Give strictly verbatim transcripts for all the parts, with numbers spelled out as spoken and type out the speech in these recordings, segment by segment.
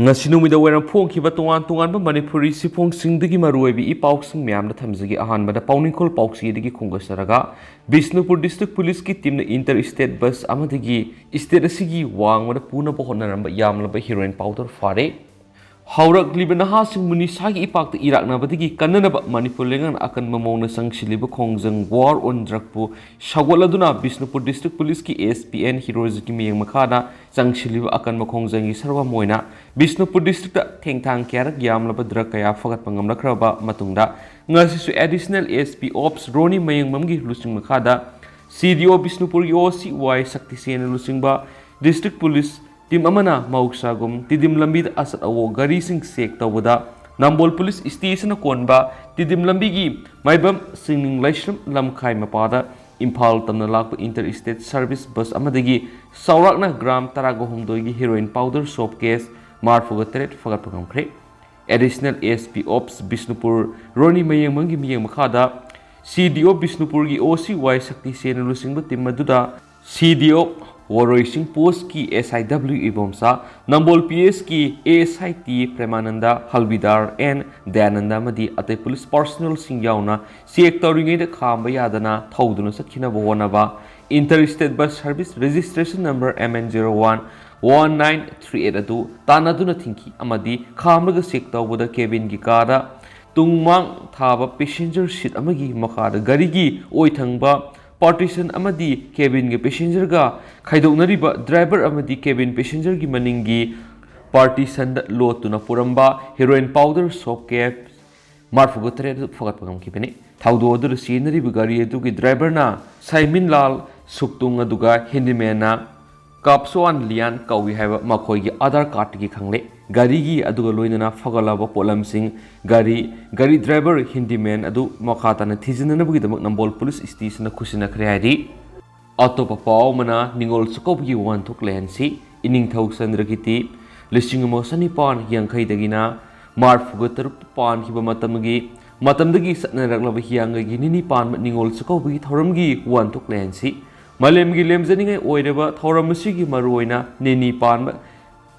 ꯉꯁꯤ ꯅꯨꯃꯤꯗꯥꯡ ꯋꯥꯏꯔꯝ ꯐꯣꯡꯈꯤꯕ ꯇꯣꯉꯥꯟ ꯇꯣꯉꯥꯟꯕ ꯃꯅꯤꯄꯨꯔꯤ ꯁꯤꯐꯣꯡꯁꯤꯡꯗꯒꯤ ꯃꯔꯨꯑꯣꯏꯕ ꯏ ꯄꯥꯎꯁꯤꯡ ꯃꯌꯥꯝꯗ ꯊꯝꯖꯒꯦ꯫ ꯑꯍꯥꯟꯕꯗ ꯄꯥꯎꯅꯤꯡꯈꯣꯜ ꯄꯥꯎꯆꯦꯗꯒꯤ ꯈꯣꯡꯗꯥꯖꯔꯒ, ꯕꯤꯁꯅꯨꯄꯨꯔ ꯗꯤꯁꯇ꯭ꯔꯤꯛ ꯄꯨꯂꯤꯁꯀꯤ ꯇꯤꯝꯅ ꯏꯟꯇꯔ ꯏꯁꯇꯦꯠ ꯕꯁ ꯑꯃꯗꯒꯤ ꯏꯁꯇꯦꯠ ꯑꯁꯤꯒꯤ ꯋꯥꯡꯃꯗ ꯄꯨꯅꯕ ꯍꯣꯠꯅꯔꯝꯕ ꯌꯥꯝꯂꯕ ꯍꯤꯔꯣꯏꯟ ꯄꯥꯎꯗꯔ ꯐꯥꯔꯦ꯫ ꯍꯧꯔꯛꯂꯤꯕ ꯅꯍꯥꯁꯤꯡꯕꯨ ꯅꯤꯁꯥꯒꯤ ꯏꯄꯥꯛꯇ ꯏꯔꯥꯛꯅꯕꯗꯒꯤ ꯀꯟꯅꯅꯕ ꯃꯅꯤꯄꯨꯔ ꯂꯩꯉꯥꯛꯅ ꯑꯀꯟꯕ ꯃꯑꯣꯡꯗ ꯆꯪꯁꯤꯜꯂꯤꯕ ꯈꯣꯡꯖꯪ ꯋꯥꯔ ꯑꯣꯟ ꯗ꯭ꯔꯒꯄꯨ ꯁꯧꯒꯠꯂꯗꯨꯅ ꯕꯤꯁꯅꯨꯄꯨꯔ ꯗꯤꯁꯇ꯭ꯔꯤꯛ ꯄꯨꯂꯤꯁꯀꯤ ꯑꯦꯁ ꯄꯤ ꯑꯦꯟ ꯍꯤꯔꯣꯖꯤꯠꯀꯤ ꯃꯤꯠꯌꯦꯡ ꯃꯈꯥꯗ ꯆꯪꯁꯤꯜꯂꯤꯕ ꯑꯀꯟꯕ ꯈꯣꯡꯖꯪꯒꯤ ꯁꯔꯨꯛ ꯑꯃ ꯑꯣꯏꯅ ꯕꯤꯁꯅꯨꯄꯨꯔ ꯗꯤꯁꯇ꯭ꯔꯤꯛꯇ ꯊꯦꯡꯊꯥꯡ ꯀꯌꯥꯔꯛ ꯌꯥꯝꯂꯕ ꯗ꯭ꯔꯒ ꯀꯌꯥ ꯐꯒꯠꯄ ꯉꯝꯂꯛꯈ꯭ꯔꯕ ꯃꯇꯨꯡꯗ, ꯉꯁꯤꯁꯨ ꯑꯦꯗꯤꯁꯅꯦꯜ ꯑꯦꯁ ꯄꯤ ꯑꯣꯞꯁ ꯔꯣꯅꯤ ꯃꯌꯦꯡꯕꯝꯒꯤ ꯂꯨꯆꯤꯡ ꯃꯈꯥꯗ ꯁꯤ ꯗꯤ ꯑꯣ ꯕꯤꯁꯅꯨꯄꯨꯔꯒꯤ ꯑꯣ ꯁꯤ ꯋꯥꯏ ꯁꯛꯇꯤꯁꯦꯟꯅ ꯂꯨꯆꯤꯡꯕ ꯗꯤꯁꯇ꯭ꯔꯤꯛ ꯄꯨꯂꯤꯁ ꯇꯤꯝ ꯑꯃꯅ ꯃꯍꯧꯁꯥꯒꯨꯝ ꯇꯤꯗꯤꯝ ꯂꯝꯕꯤꯗ ꯑꯆꯠ ꯑꯋꯣꯛ ꯒꯥꯔꯤꯁꯤꯡ ꯆꯦꯛ ꯇꯧꯕꯗ, ꯅꯝꯕꯣꯜ ꯄꯨꯂꯤꯁ ꯁ꯭ꯇꯦꯁꯟꯅ ꯀꯣꯟꯕ ꯇꯤꯗꯤꯝ ꯂꯝꯕꯤꯒꯤ ꯃꯥꯏꯕꯝ ꯁꯤꯡꯅꯤꯡ ꯂꯥꯏꯁ꯭ꯔꯝ ꯂꯝꯈꯥꯏ ꯃꯄꯥꯗ ꯏꯝꯐꯥꯜ ꯇꯝꯅ ꯂꯥꯛꯄ ꯏꯟꯇꯔ ꯏꯁꯇꯦꯠ ꯁꯔꯚꯤꯁ ꯕꯁ ꯑꯃꯗꯒꯤ ꯆꯥꯎꯔꯥꯛꯅ ꯒ꯭ꯔꯥꯝ ꯇꯔꯥꯒ ꯍꯨꯝꯗꯣꯏꯒꯤ ꯍꯤꯔꯣꯏꯟ ꯄꯥꯎꯗꯔ ꯁꯣꯞ ꯀꯦꯁ ꯃꯔꯐꯨꯒ ꯇꯔꯦꯠ ꯐꯒꯠꯄ ꯉꯝꯈ꯭ꯔꯦ꯫ ꯑꯦꯗꯤꯁꯅꯦꯜ ꯑꯦꯁ ꯄꯤ ꯑꯣꯞꯁ ꯕꯤꯁꯅꯨꯄꯨꯔ ꯔꯣꯅꯤ ꯃꯌꯦꯡꯕꯝꯒꯤ ꯃꯤꯠꯌꯦꯡ ꯃꯈꯥꯗ ꯁꯤ ꯗꯤ ꯑꯣ ꯕꯤꯁꯅꯨꯄꯨꯔꯒꯤ ꯑꯣ ꯁꯤ ꯋꯥꯏ ꯁꯛꯇꯤꯁꯦꯟꯅ ꯂꯨꯆꯤꯡꯕ ꯇꯤꯝ ꯑꯗꯨꯗ ꯁꯤ ꯗꯤ ꯑꯣ ꯋꯥꯔꯣꯏꯁꯤꯡ ꯄꯣꯁꯀꯤ ꯑꯦꯁ ꯑꯥꯏ W Ibomcha, Nambol P ꯑꯦꯁꯀꯤ A S I T ꯄ꯭ꯔꯦꯃꯥꯅꯟꯗ, ꯍꯜꯕꯤꯗꯥꯔ and Dayananda ꯑꯃꯗꯤ ꯑꯇꯩ ꯄꯨꯂꯤꯁ ꯄꯥꯔꯁꯣꯅꯦꯜꯁꯤꯡ ꯌꯥꯎꯅ ꯆꯦꯛ ꯇꯧꯔꯤꯉꯩꯗ ꯈꯥꯝꯕ ꯌꯥꯗꯅ ꯊꯧꯗꯨꯅ ꯆꯠꯈꯤꯅꯕ ꯍꯣꯠꯅꯕ, interstate bus service registration number M N zero one one nine three eight ꯑꯗꯨ ꯇꯥꯟꯅꯗꯨꯅ ꯊꯤꯡꯈꯤ ꯑꯃꯗꯤ ꯈꯥꯝꯂꯒ ꯆꯦꯛ ꯇꯧꯕꯗ ꯀꯦꯕꯤꯟꯒꯤ ꯀꯥꯗ ꯇꯨꯡꯃꯥꯡ ꯊꯥꯕ ꯄꯦꯁꯦꯟꯖꯔ ꯁꯤꯠ ꯑꯃꯒꯤ ꯃꯈꯥꯗ ꯒꯥꯔꯤꯒꯤ ꯑꯣꯏꯊꯪꯕ ꯄꯥꯔꯇꯤꯁꯟ ꯑꯃꯗꯤ ꯀꯦꯕꯤꯟꯒ ꯄꯦꯁꯦꯟꯖꯔꯒ ꯈꯥꯏꯗꯣꯛꯅꯔꯤꯕ ꯗ꯭ꯔꯥꯏꯚꯔ ꯑꯃꯗꯤ ꯀꯦꯕꯤꯟ ꯄꯦꯁꯦꯟꯖꯔꯒꯤ ꯃꯅꯤꯡꯒꯤ ꯄꯥꯔꯇꯤꯁꯟꯗ ꯂꯣꯠꯇꯨꯅ ꯄꯨꯔꯝꯕ ꯍꯦꯔꯣꯏꯟ ꯄꯥꯎꯗꯔ ꯁꯣꯞ ꯀꯦꯞ ꯃꯔꯐꯨꯒ ꯇꯔꯦꯠ ꯑꯗꯨ ꯐꯒꯠꯄ ꯉꯝꯈꯤꯕꯅꯤ꯫ ꯊꯧꯗꯣꯛ ꯑꯗꯨꯗ ꯁꯤꯖꯤꯟꯅꯔꯤꯕ ꯒꯥꯔꯤ ꯑꯗꯨꯒꯤ ꯗ꯭ꯔꯥꯏꯚꯔꯅ ꯁꯥꯏꯃꯤꯟꯂꯥꯜ ꯁꯨꯛꯇꯨꯡ ꯑꯗꯨꯒ ꯍꯦꯟꯗꯤꯃꯦꯟꯅ ꯀꯥꯞꯁꯣꯋꯥꯟ ꯂꯤꯌꯥꯟ ꯀꯧꯏ ꯍꯥꯏꯕ ꯃꯈꯣꯏꯒꯤ ꯑꯥꯙꯥꯔ ꯀꯥꯔꯗꯇꯒꯤ ꯈꯪꯂꯦ꯫ ꯒꯥꯔꯤꯒꯤ ꯑꯗꯨꯒ ꯂꯣꯏꯅꯅ ꯐꯒꯠꯂꯕ ꯄꯣꯠꯂꯝꯁꯤꯡ, ꯒꯥꯔꯤ, ꯒꯥꯔꯤ ꯗ꯭ꯔꯥꯏꯚꯔ ꯍꯦꯟꯗꯤꯃꯦꯟ ꯑꯗꯨ ꯃꯈꯥ ꯇꯥꯅ ꯊꯤꯖꯤꯟꯅꯅꯕꯒꯤꯗꯃꯛ ꯅꯝꯕꯣꯜ ꯄꯨꯂꯤꯁ ꯁ꯭ꯇꯦꯁꯟꯗ ꯈꯨꯠꯁꯤꯟꯅꯈ꯭ꯔꯦ ꯍꯥꯏꯔꯤ꯫ ꯑꯇꯣꯞꯄ ꯄꯥꯎ ꯑꯃꯅ ꯅꯤꯉꯣꯜ ꯆꯥꯛꯀꯧꯕꯒꯤ ꯋꯥꯍꯟꯊꯣꯛ ꯂꯩꯍꯟꯁꯤ꯫ ꯏꯅꯤꯡꯊꯧ ꯆꯟꯗ꯭ꯔꯀꯤꯔꯇꯤ ꯂꯤꯁꯤꯡ ꯑꯃ ꯆꯅꯤꯄꯥꯟ ꯌꯥꯡꯈꯩꯗꯒꯤꯅ ꯃꯔꯐꯨꯒ ꯇꯔꯨꯛꯇ ꯄꯥꯟꯈꯤꯕ ꯃꯇꯝꯒꯤ, ꯃꯇꯝꯗꯒꯤ ꯆꯠꯅꯔꯛꯂꯕ ꯍꯤꯌꯥꯡꯒꯩꯒꯤ ꯅꯤꯅꯤ ꯄꯥꯟꯕ ꯅꯤꯉꯣꯜ ꯆꯥꯛꯀꯧꯕꯒꯤ ꯊꯧꯔꯝꯒꯤ ꯋꯥꯍꯟꯊꯣꯛ ꯂꯩꯍꯟꯁꯤ꯫ ꯃꯥꯂꯦꯝꯒꯤ ꯂꯦꯝꯖꯅꯤꯡꯉꯥꯏ ꯑꯣꯏꯔꯕ ꯊꯧꯔꯝ ꯑꯁꯤꯒꯤ ꯃꯔꯨꯑꯣꯏꯅ ꯅꯤꯅꯤ ꯄꯥꯟꯕ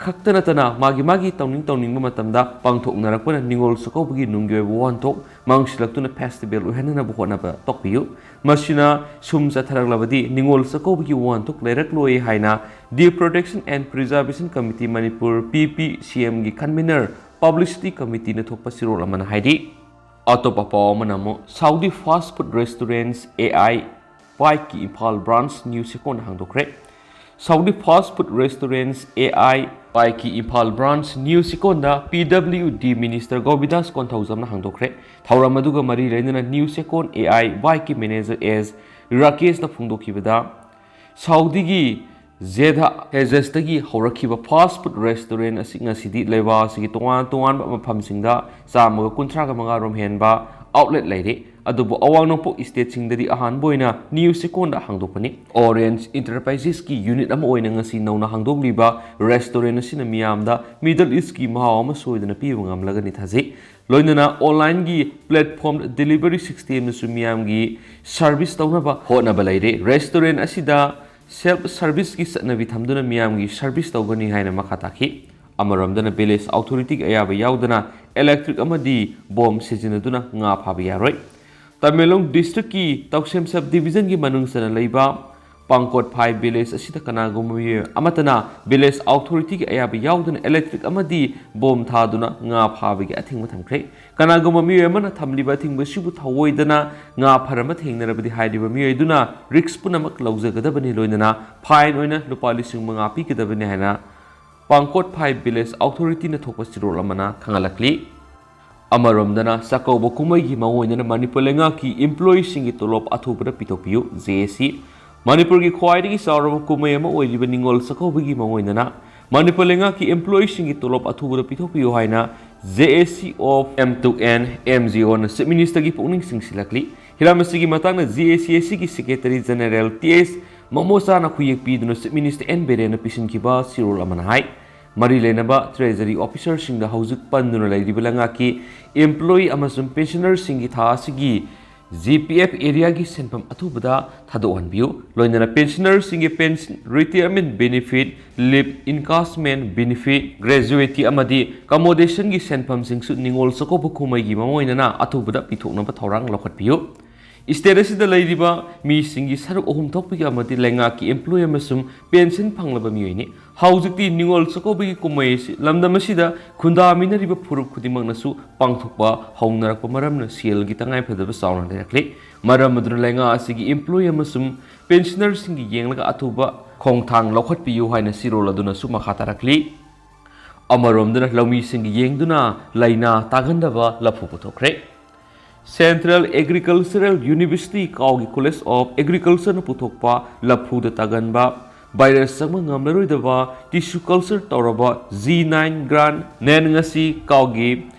ꯈꯛꯇ ꯅꯠꯇꯅ ꯃꯥꯒꯤ ꯃꯥꯒꯤ ꯇꯧꯅꯤꯡ ꯇꯧꯅꯤꯡꯕ ꯃꯇꯝꯗ ꯄꯥꯡꯊꯣꯛꯅꯔꯛꯄꯅ ꯅꯤꯉꯣꯜ ꯆꯥꯛꯀꯧꯕꯒꯤ ꯅꯨꯡꯒꯤ ꯑꯣꯏꯕ ꯋꯥꯍꯟꯊꯣꯛ ꯃꯥꯡꯁꯤꯜꯂꯛꯇꯨꯅ festival ꯑꯣꯏꯍꯟꯅꯅꯕ ꯍꯣꯠꯅꯕ ꯇꯣꯛꯄꯤꯌꯨ꯫ ꯃꯁꯤꯅ ꯁꯨꯝ ꯆꯠꯊꯔꯛꯂꯕꯗꯤ ꯅꯤꯉꯣꯜ ꯆꯥꯛꯀꯧꯕꯒꯤ ꯋꯥꯍꯟꯊꯣꯛ ꯂꯩꯔꯛꯂꯣꯏ ꯍꯥꯏꯅ The Protection and Preservation Committee Manipur, P P C M ꯒꯤ convener Publicity Committee ꯅ ꯊꯣꯛꯄ ꯆꯦꯔꯣꯜ ꯑꯃꯅ ꯍꯥꯏꯔꯤ꯫ ꯑꯇꯣꯞꯄ ꯄꯥꯎ ꯑꯃꯅ ꯑꯃꯨꯛ Saudi fast food restaurants A I ꯕꯥꯏꯛꯀꯤ ꯏꯝꯐꯥꯜ branch ꯅ꯭ꯌꯨ ꯆꯦꯛꯀꯣꯟꯗ ꯍꯥꯡꯗꯣꯛꯈ꯭ꯔꯦ꯫ Saudi fast food restaurants A I ꯕꯥꯏꯛꯀꯤ ꯏꯝꯐꯥꯜ branch ꯅ꯭ꯌꯨ ꯆꯦꯛꯀꯣꯟꯗ P W D minister Gobindas ꯀꯣꯟꯊꯧꯖꯝꯅ ꯍꯥꯡꯗꯣꯛꯈ꯭ꯔꯦ꯫ ꯊꯧꯔꯝ ꯑꯗꯨꯒ ꯃꯔꯤ ꯂꯩꯅꯅ ꯅ꯭ꯌꯨ ꯆꯦꯛꯀꯣꯟ A I ꯕꯥꯏꯛꯀꯤ manager S ꯔꯥꯀꯦꯁꯅ ꯐꯣꯡꯗꯣꯛꯈꯤꯕꯗ, ꯁꯥꯎꯗꯤꯒꯤ ꯖꯦꯗꯥ ꯍꯦꯖꯁꯇꯒꯤ ꯍꯧꯔꯛꯈꯤꯕ fast food restaurant ꯑꯁꯤ ꯉꯁꯤꯗꯤ ꯂꯩꯕꯥꯛ ꯑꯁꯤꯒꯤ ꯇꯣꯉꯥꯟ ꯇꯣꯉꯥꯟꯕ ꯃꯐꯝꯁꯤꯡꯗ ꯆꯥꯝꯃꯒ ꯀꯨꯟꯊ꯭ꯔꯥꯒ ꯃꯉꯥ ꯔꯣꯝ ꯍꯦꯟꯕ outlet ꯂꯩꯔꯦ꯫ ꯑꯗꯨꯕꯨ ꯑꯋꯥꯡ ꯅꯣꯡꯄꯣꯛ stateꯁꯤꯡꯗꯗꯤ ꯑꯍꯥꯟꯕ ꯑꯣꯏꯅ ꯅ꯭ꯌꯨ ꯆꯦꯛꯀꯣꯟꯗ ꯍꯥꯡꯗꯣꯛꯄꯅꯤ꯫ Orange Enterprisesꯀꯤ unit ꯑꯃ ꯑꯣꯏꯅ ꯉꯁꯤ ꯅꯧꯅ ꯍꯥꯡꯗꯣꯛꯂꯤꯕ restaurant ꯑꯁꯤꯅ ꯃꯤꯌꯥꯝꯗ Middle Eastꯀꯤ ꯃꯍꯥꯎ ꯑꯃ ꯁꯣꯏꯗꯅ ꯄꯤꯕ ꯉꯝꯂꯒꯅꯤ ꯊꯥꯖꯩ꯫ ꯂꯣꯏꯅꯅ onlineꯒꯤ platform delivery systemꯅꯁꯨ ꯃꯤꯌꯥꯝꯒꯤ service ꯇꯧꯅꯕ ꯍꯣꯠꯅꯕ ꯂꯩꯔꯦ꯫ Restaurant ꯑꯁꯤꯗ self serviceꯀꯤ ꯆꯠꯅꯕꯤ ꯊꯝꯗꯨꯅ ꯃꯤꯌꯥꯝꯒꯤ service ꯇꯧꯒꯅꯤ ꯍꯥꯏꯅ ꯃꯈꯥ ꯇꯥꯈꯤ꯫ ꯑꯃꯔꯣꯝꯗꯅ village authorityꯒꯤ ꯑꯌꯥꯕ ꯌꯥꯎꯗꯅ electric ꯑꯃꯗꯤ bomb ꯁꯤꯖꯤꯟꯅꯗꯨꯅ ꯉꯥ ꯐꯥꯕ ꯌꯥꯔꯣꯏ꯫ ꯇꯃꯦꯡꯂꯣꯡ districtꯀꯤ ꯇꯧꯁꯦꯝ sub divisionꯒꯤ ꯃꯅꯨꯡ ꯆꯟꯅ ꯂꯩꯕ ꯄꯥꯡꯀꯣꯠ ꯐꯥꯏ village ꯑꯁꯤꯗ ꯀꯅꯥꯒꯨꯝꯕ ꯃꯤꯑꯣꯏ ꯑꯃꯠꯇꯅ village authorityꯒꯤ ꯑꯌꯥꯕ ꯌꯥꯎꯗꯅ electric ꯑꯃꯗꯤ bomb ꯊꯥꯗꯨꯅ ꯉꯥ ꯐꯥꯕꯒꯤ ꯑꯊꯤꯡꯕ ꯊꯝꯈ꯭ꯔꯦ꯫ ꯀꯅꯥꯒꯨꯝꯕ ꯃꯤꯑꯣꯏ ꯑꯃꯅ ꯊꯝꯂꯤꯕ ꯑꯊꯤꯡꯕ ꯑꯁꯤꯕꯨ ꯊꯧꯑꯣꯏꯗꯅ ꯉꯥ ꯐꯥꯔꯝꯕ ꯊꯦꯡꯅꯔꯕꯗꯤ ꯍꯥꯏꯔꯤꯕ ꯃꯤꯑꯣꯏ ꯑꯗꯨꯅ risk ꯄꯨꯝꯅꯃꯛ ꯂꯧꯖꯒꯗꯕꯅꯤ, ꯂꯣꯏꯅꯅ fine ꯑꯣꯏꯅ ꯂꯨꯄꯥ ꯂꯤꯁꯤꯡ ꯃꯉꯥ ꯄꯤꯒꯗꯕꯅꯤ ꯍꯥꯏꯅ ꯄꯥꯡꯀꯣꯠ ꯐꯥꯏ village authorityꯅ ꯊꯣꯛꯄ ꯆꯦꯔꯣꯜ ꯑꯃꯅ ꯈꯪꯍꯜꯂꯛꯂꯤ꯫ ꯑꯃꯔꯣꯝꯗꯅ ꯆꯥꯛꯀꯧꯕ ꯀꯨꯝꯍꯩꯒꯤ ꯃꯥꯡꯑꯣꯏꯅꯅ ꯃꯅꯤꯄꯨꯔ ꯂꯩꯉꯥꯛꯀꯤ employeeꯁꯤꯡꯒꯤ ꯇꯣꯂꯣꯞ ꯑꯊꯨꯕꯗ ꯄꯤꯊꯣꯛꯄꯤꯌꯨ, J A C꯫ ꯃꯅꯤꯄꯨꯔꯒꯤ ꯈ꯭ꯋꯥꯏꯗꯒꯤ ꯆꯥꯎꯔꯕ ꯀꯨꯝꯍꯩ ꯑꯃ ꯑꯣꯏꯔꯤꯕ ꯅꯤꯉꯣꯜ ꯆꯥꯛꯀꯧꯕꯒꯤ ꯃꯥꯡꯑꯣꯏꯅꯅ ꯃꯅꯤꯄꯨꯔ ꯂꯩꯉꯥꯛꯀꯤ employeeꯁꯤꯡꯒꯤ ꯇꯣꯂꯣꯞ ꯑꯊꯨꯕꯗ ꯄꯤꯊꯣꯛꯄꯤꯌꯨ ꯍꯥꯏꯅ J A C of M two N, M G Oꯅ Chief Ministerꯒꯤ ꯄꯨꯛꯅꯤꯡ ꯆꯤꯡꯁꯤꯜꯂꯛꯂꯤ꯫ ꯍꯤꯔꯝ ꯑꯁꯤꯒꯤ ꯃꯇꯥꯡꯗ J A C ꯑꯁꯤꯒꯤ Secretary General T S ꯃꯃꯣꯆꯥꯅ ꯈꯨꯌꯦꯛ ꯄꯤꯗꯨꯅ Chief Minister N ꯕꯤꯔꯦꯟꯅ ꯄꯤꯁꯤꯟꯈꯤꯕ ꯆꯦꯔꯣꯜ ꯑꯃꯅ ꯍꯥꯏ꯫ ꯃꯔꯤ ꯂꯩꯅꯕ treasury officerꯁꯤꯡꯗ ꯍꯧꯖꯤꯛ ꯄꯟꯗꯨꯅ ꯂꯩꯔꯤꯕ ꯂꯩꯉꯥꯛꯀꯤ employee ꯑꯃꯁꯨꯡ pensionerꯁꯤꯡꯒꯤ ꯊꯥ ꯑꯁꯤꯒꯤ ꯖꯤ ꯄꯤ ꯑꯦꯐ ꯑꯦꯔꯤꯌꯥꯒꯤ ꯁꯦꯟꯐꯝ ꯑꯊꯨꯕꯗ ꯊꯥꯗꯣꯛꯍꯟꯕꯤꯌꯨ꯫ ꯂꯣꯏꯅꯅ ꯄꯦꯟꯁꯅꯔꯁꯤꯡꯒꯤ ꯄꯦꯟꯁꯟ, ꯔꯤꯇꯥꯌꯔꯃꯦꯟ ꯕꯦꯅꯤꯐꯤꯠ, ꯂꯤꯞ ꯏꯟꯀꯥꯁꯃꯦꯟ ꯕꯦꯅꯤꯐꯤꯠ, ꯒ꯭ꯔꯦꯖꯨꯋꯦꯇꯤ ꯑꯃꯗꯤ ꯀꯃꯣꯗꯦꯁꯟꯒꯤ ꯁꯦꯟꯐꯝꯁꯤꯡꯁꯨ ꯅꯤꯉꯣꯜ ꯆꯥꯛꯀꯧꯕ ꯀꯨꯝꯍꯩꯒꯤ ꯃꯃꯥꯡ ꯑꯣꯏꯅꯅ ꯑꯊꯨꯕꯗ ꯄꯤꯊꯣꯛꯅꯕ ꯊꯧꯔꯥꯡ ꯂꯧꯈꯠꯄꯤꯌꯨ꯫ ꯁ꯭ꯇꯦꯠ ꯑꯁꯤꯗ ꯂꯩꯔꯤꯕ ꯃꯤꯁꯤꯡꯒꯤ ꯁꯔꯨꯛ ꯑꯍꯨꯝ ꯊꯣꯛꯄꯒꯤ ꯑꯃꯗꯤ ꯂꯩꯉꯥꯛꯀꯤ ꯑꯦꯝꯄ꯭ꯂꯣꯌꯤ ꯑꯃꯁꯨꯡ ꯄꯦꯟꯁꯟ ꯐꯪꯂꯕ ꯃꯤꯑꯣꯏꯅꯤ꯫ ꯍꯧꯖꯤꯛꯇꯤ ꯅꯤꯉꯣꯜ ꯆꯥꯛꯀꯧꯕꯒꯤ ꯀꯨꯝꯍꯩ ꯑꯁꯤ ꯂꯝꯗꯝ ꯑꯁꯤꯗ ꯈꯨꯟꯗꯥꯃꯤꯟꯅꯔꯤꯕ ꯐꯨꯔꯨꯞ ꯈꯨꯗꯤꯡꯃꯛꯅꯁꯨ ꯄꯥꯡꯊꯣꯛꯄ ꯍꯧꯅꯔꯛꯄ ꯃꯔꯝꯅ ꯁꯦꯜꯒꯤ ꯇꯉꯥꯏꯐꯗꯕ ꯆꯥꯎꯅ ꯂꯩꯔꯛꯂꯤ꯫ ꯃꯔꯝ ꯑꯗꯨꯅ ꯂꯩꯉꯥꯛ ꯑꯁꯤꯒꯤ ꯑꯦꯝꯄ꯭ꯂꯣꯌꯤ ꯑꯃꯁꯨꯡ ꯄꯦꯟꯁꯅꯔꯁꯤꯡꯒꯤ ꯌꯦꯡꯂꯒ ꯑꯊꯨꯕ ꯈꯣꯡꯊꯥꯡ ꯂꯧꯈꯠꯄꯤꯌꯨ ꯍꯥꯏꯅ ꯆꯦꯔꯣꯜ ꯑꯗꯨꯅꯁꯨ ꯃꯈꯥ ꯇꯥꯔꯛꯂꯤ꯫ ꯑꯃꯔꯣꯝꯗꯅ ꯂꯧꯃꯤꯁꯤꯡꯒꯤ ꯌꯦꯡꯗꯨꯅ ꯂꯥꯏꯅꯥ ꯇꯥꯒꯟꯗꯕ ꯂꯐꯨ ꯄꯨꯊꯣꯛꯈ꯭ꯔꯦ꯫ Central Agricultural University ꯀꯥꯎꯒꯤ College of Agricultureꯅ ꯄꯨꯊꯣꯛꯄ ꯂꯐꯨꯗ ꯇꯥꯒꯟꯕ ꯚꯥꯏꯔꯁ ꯆꯪꯕ ꯉꯝꯂꯔꯣꯏꯗꯕ ꯇꯤꯁꯨ ꯀꯜꯆꯔ ꯇꯧꯔꯕ ꯖꯤ ꯅꯥꯏꯟ ꯒ꯭ꯔꯥꯟ ꯅꯦꯟ ꯉꯁꯤ ꯀꯥꯎꯒꯤ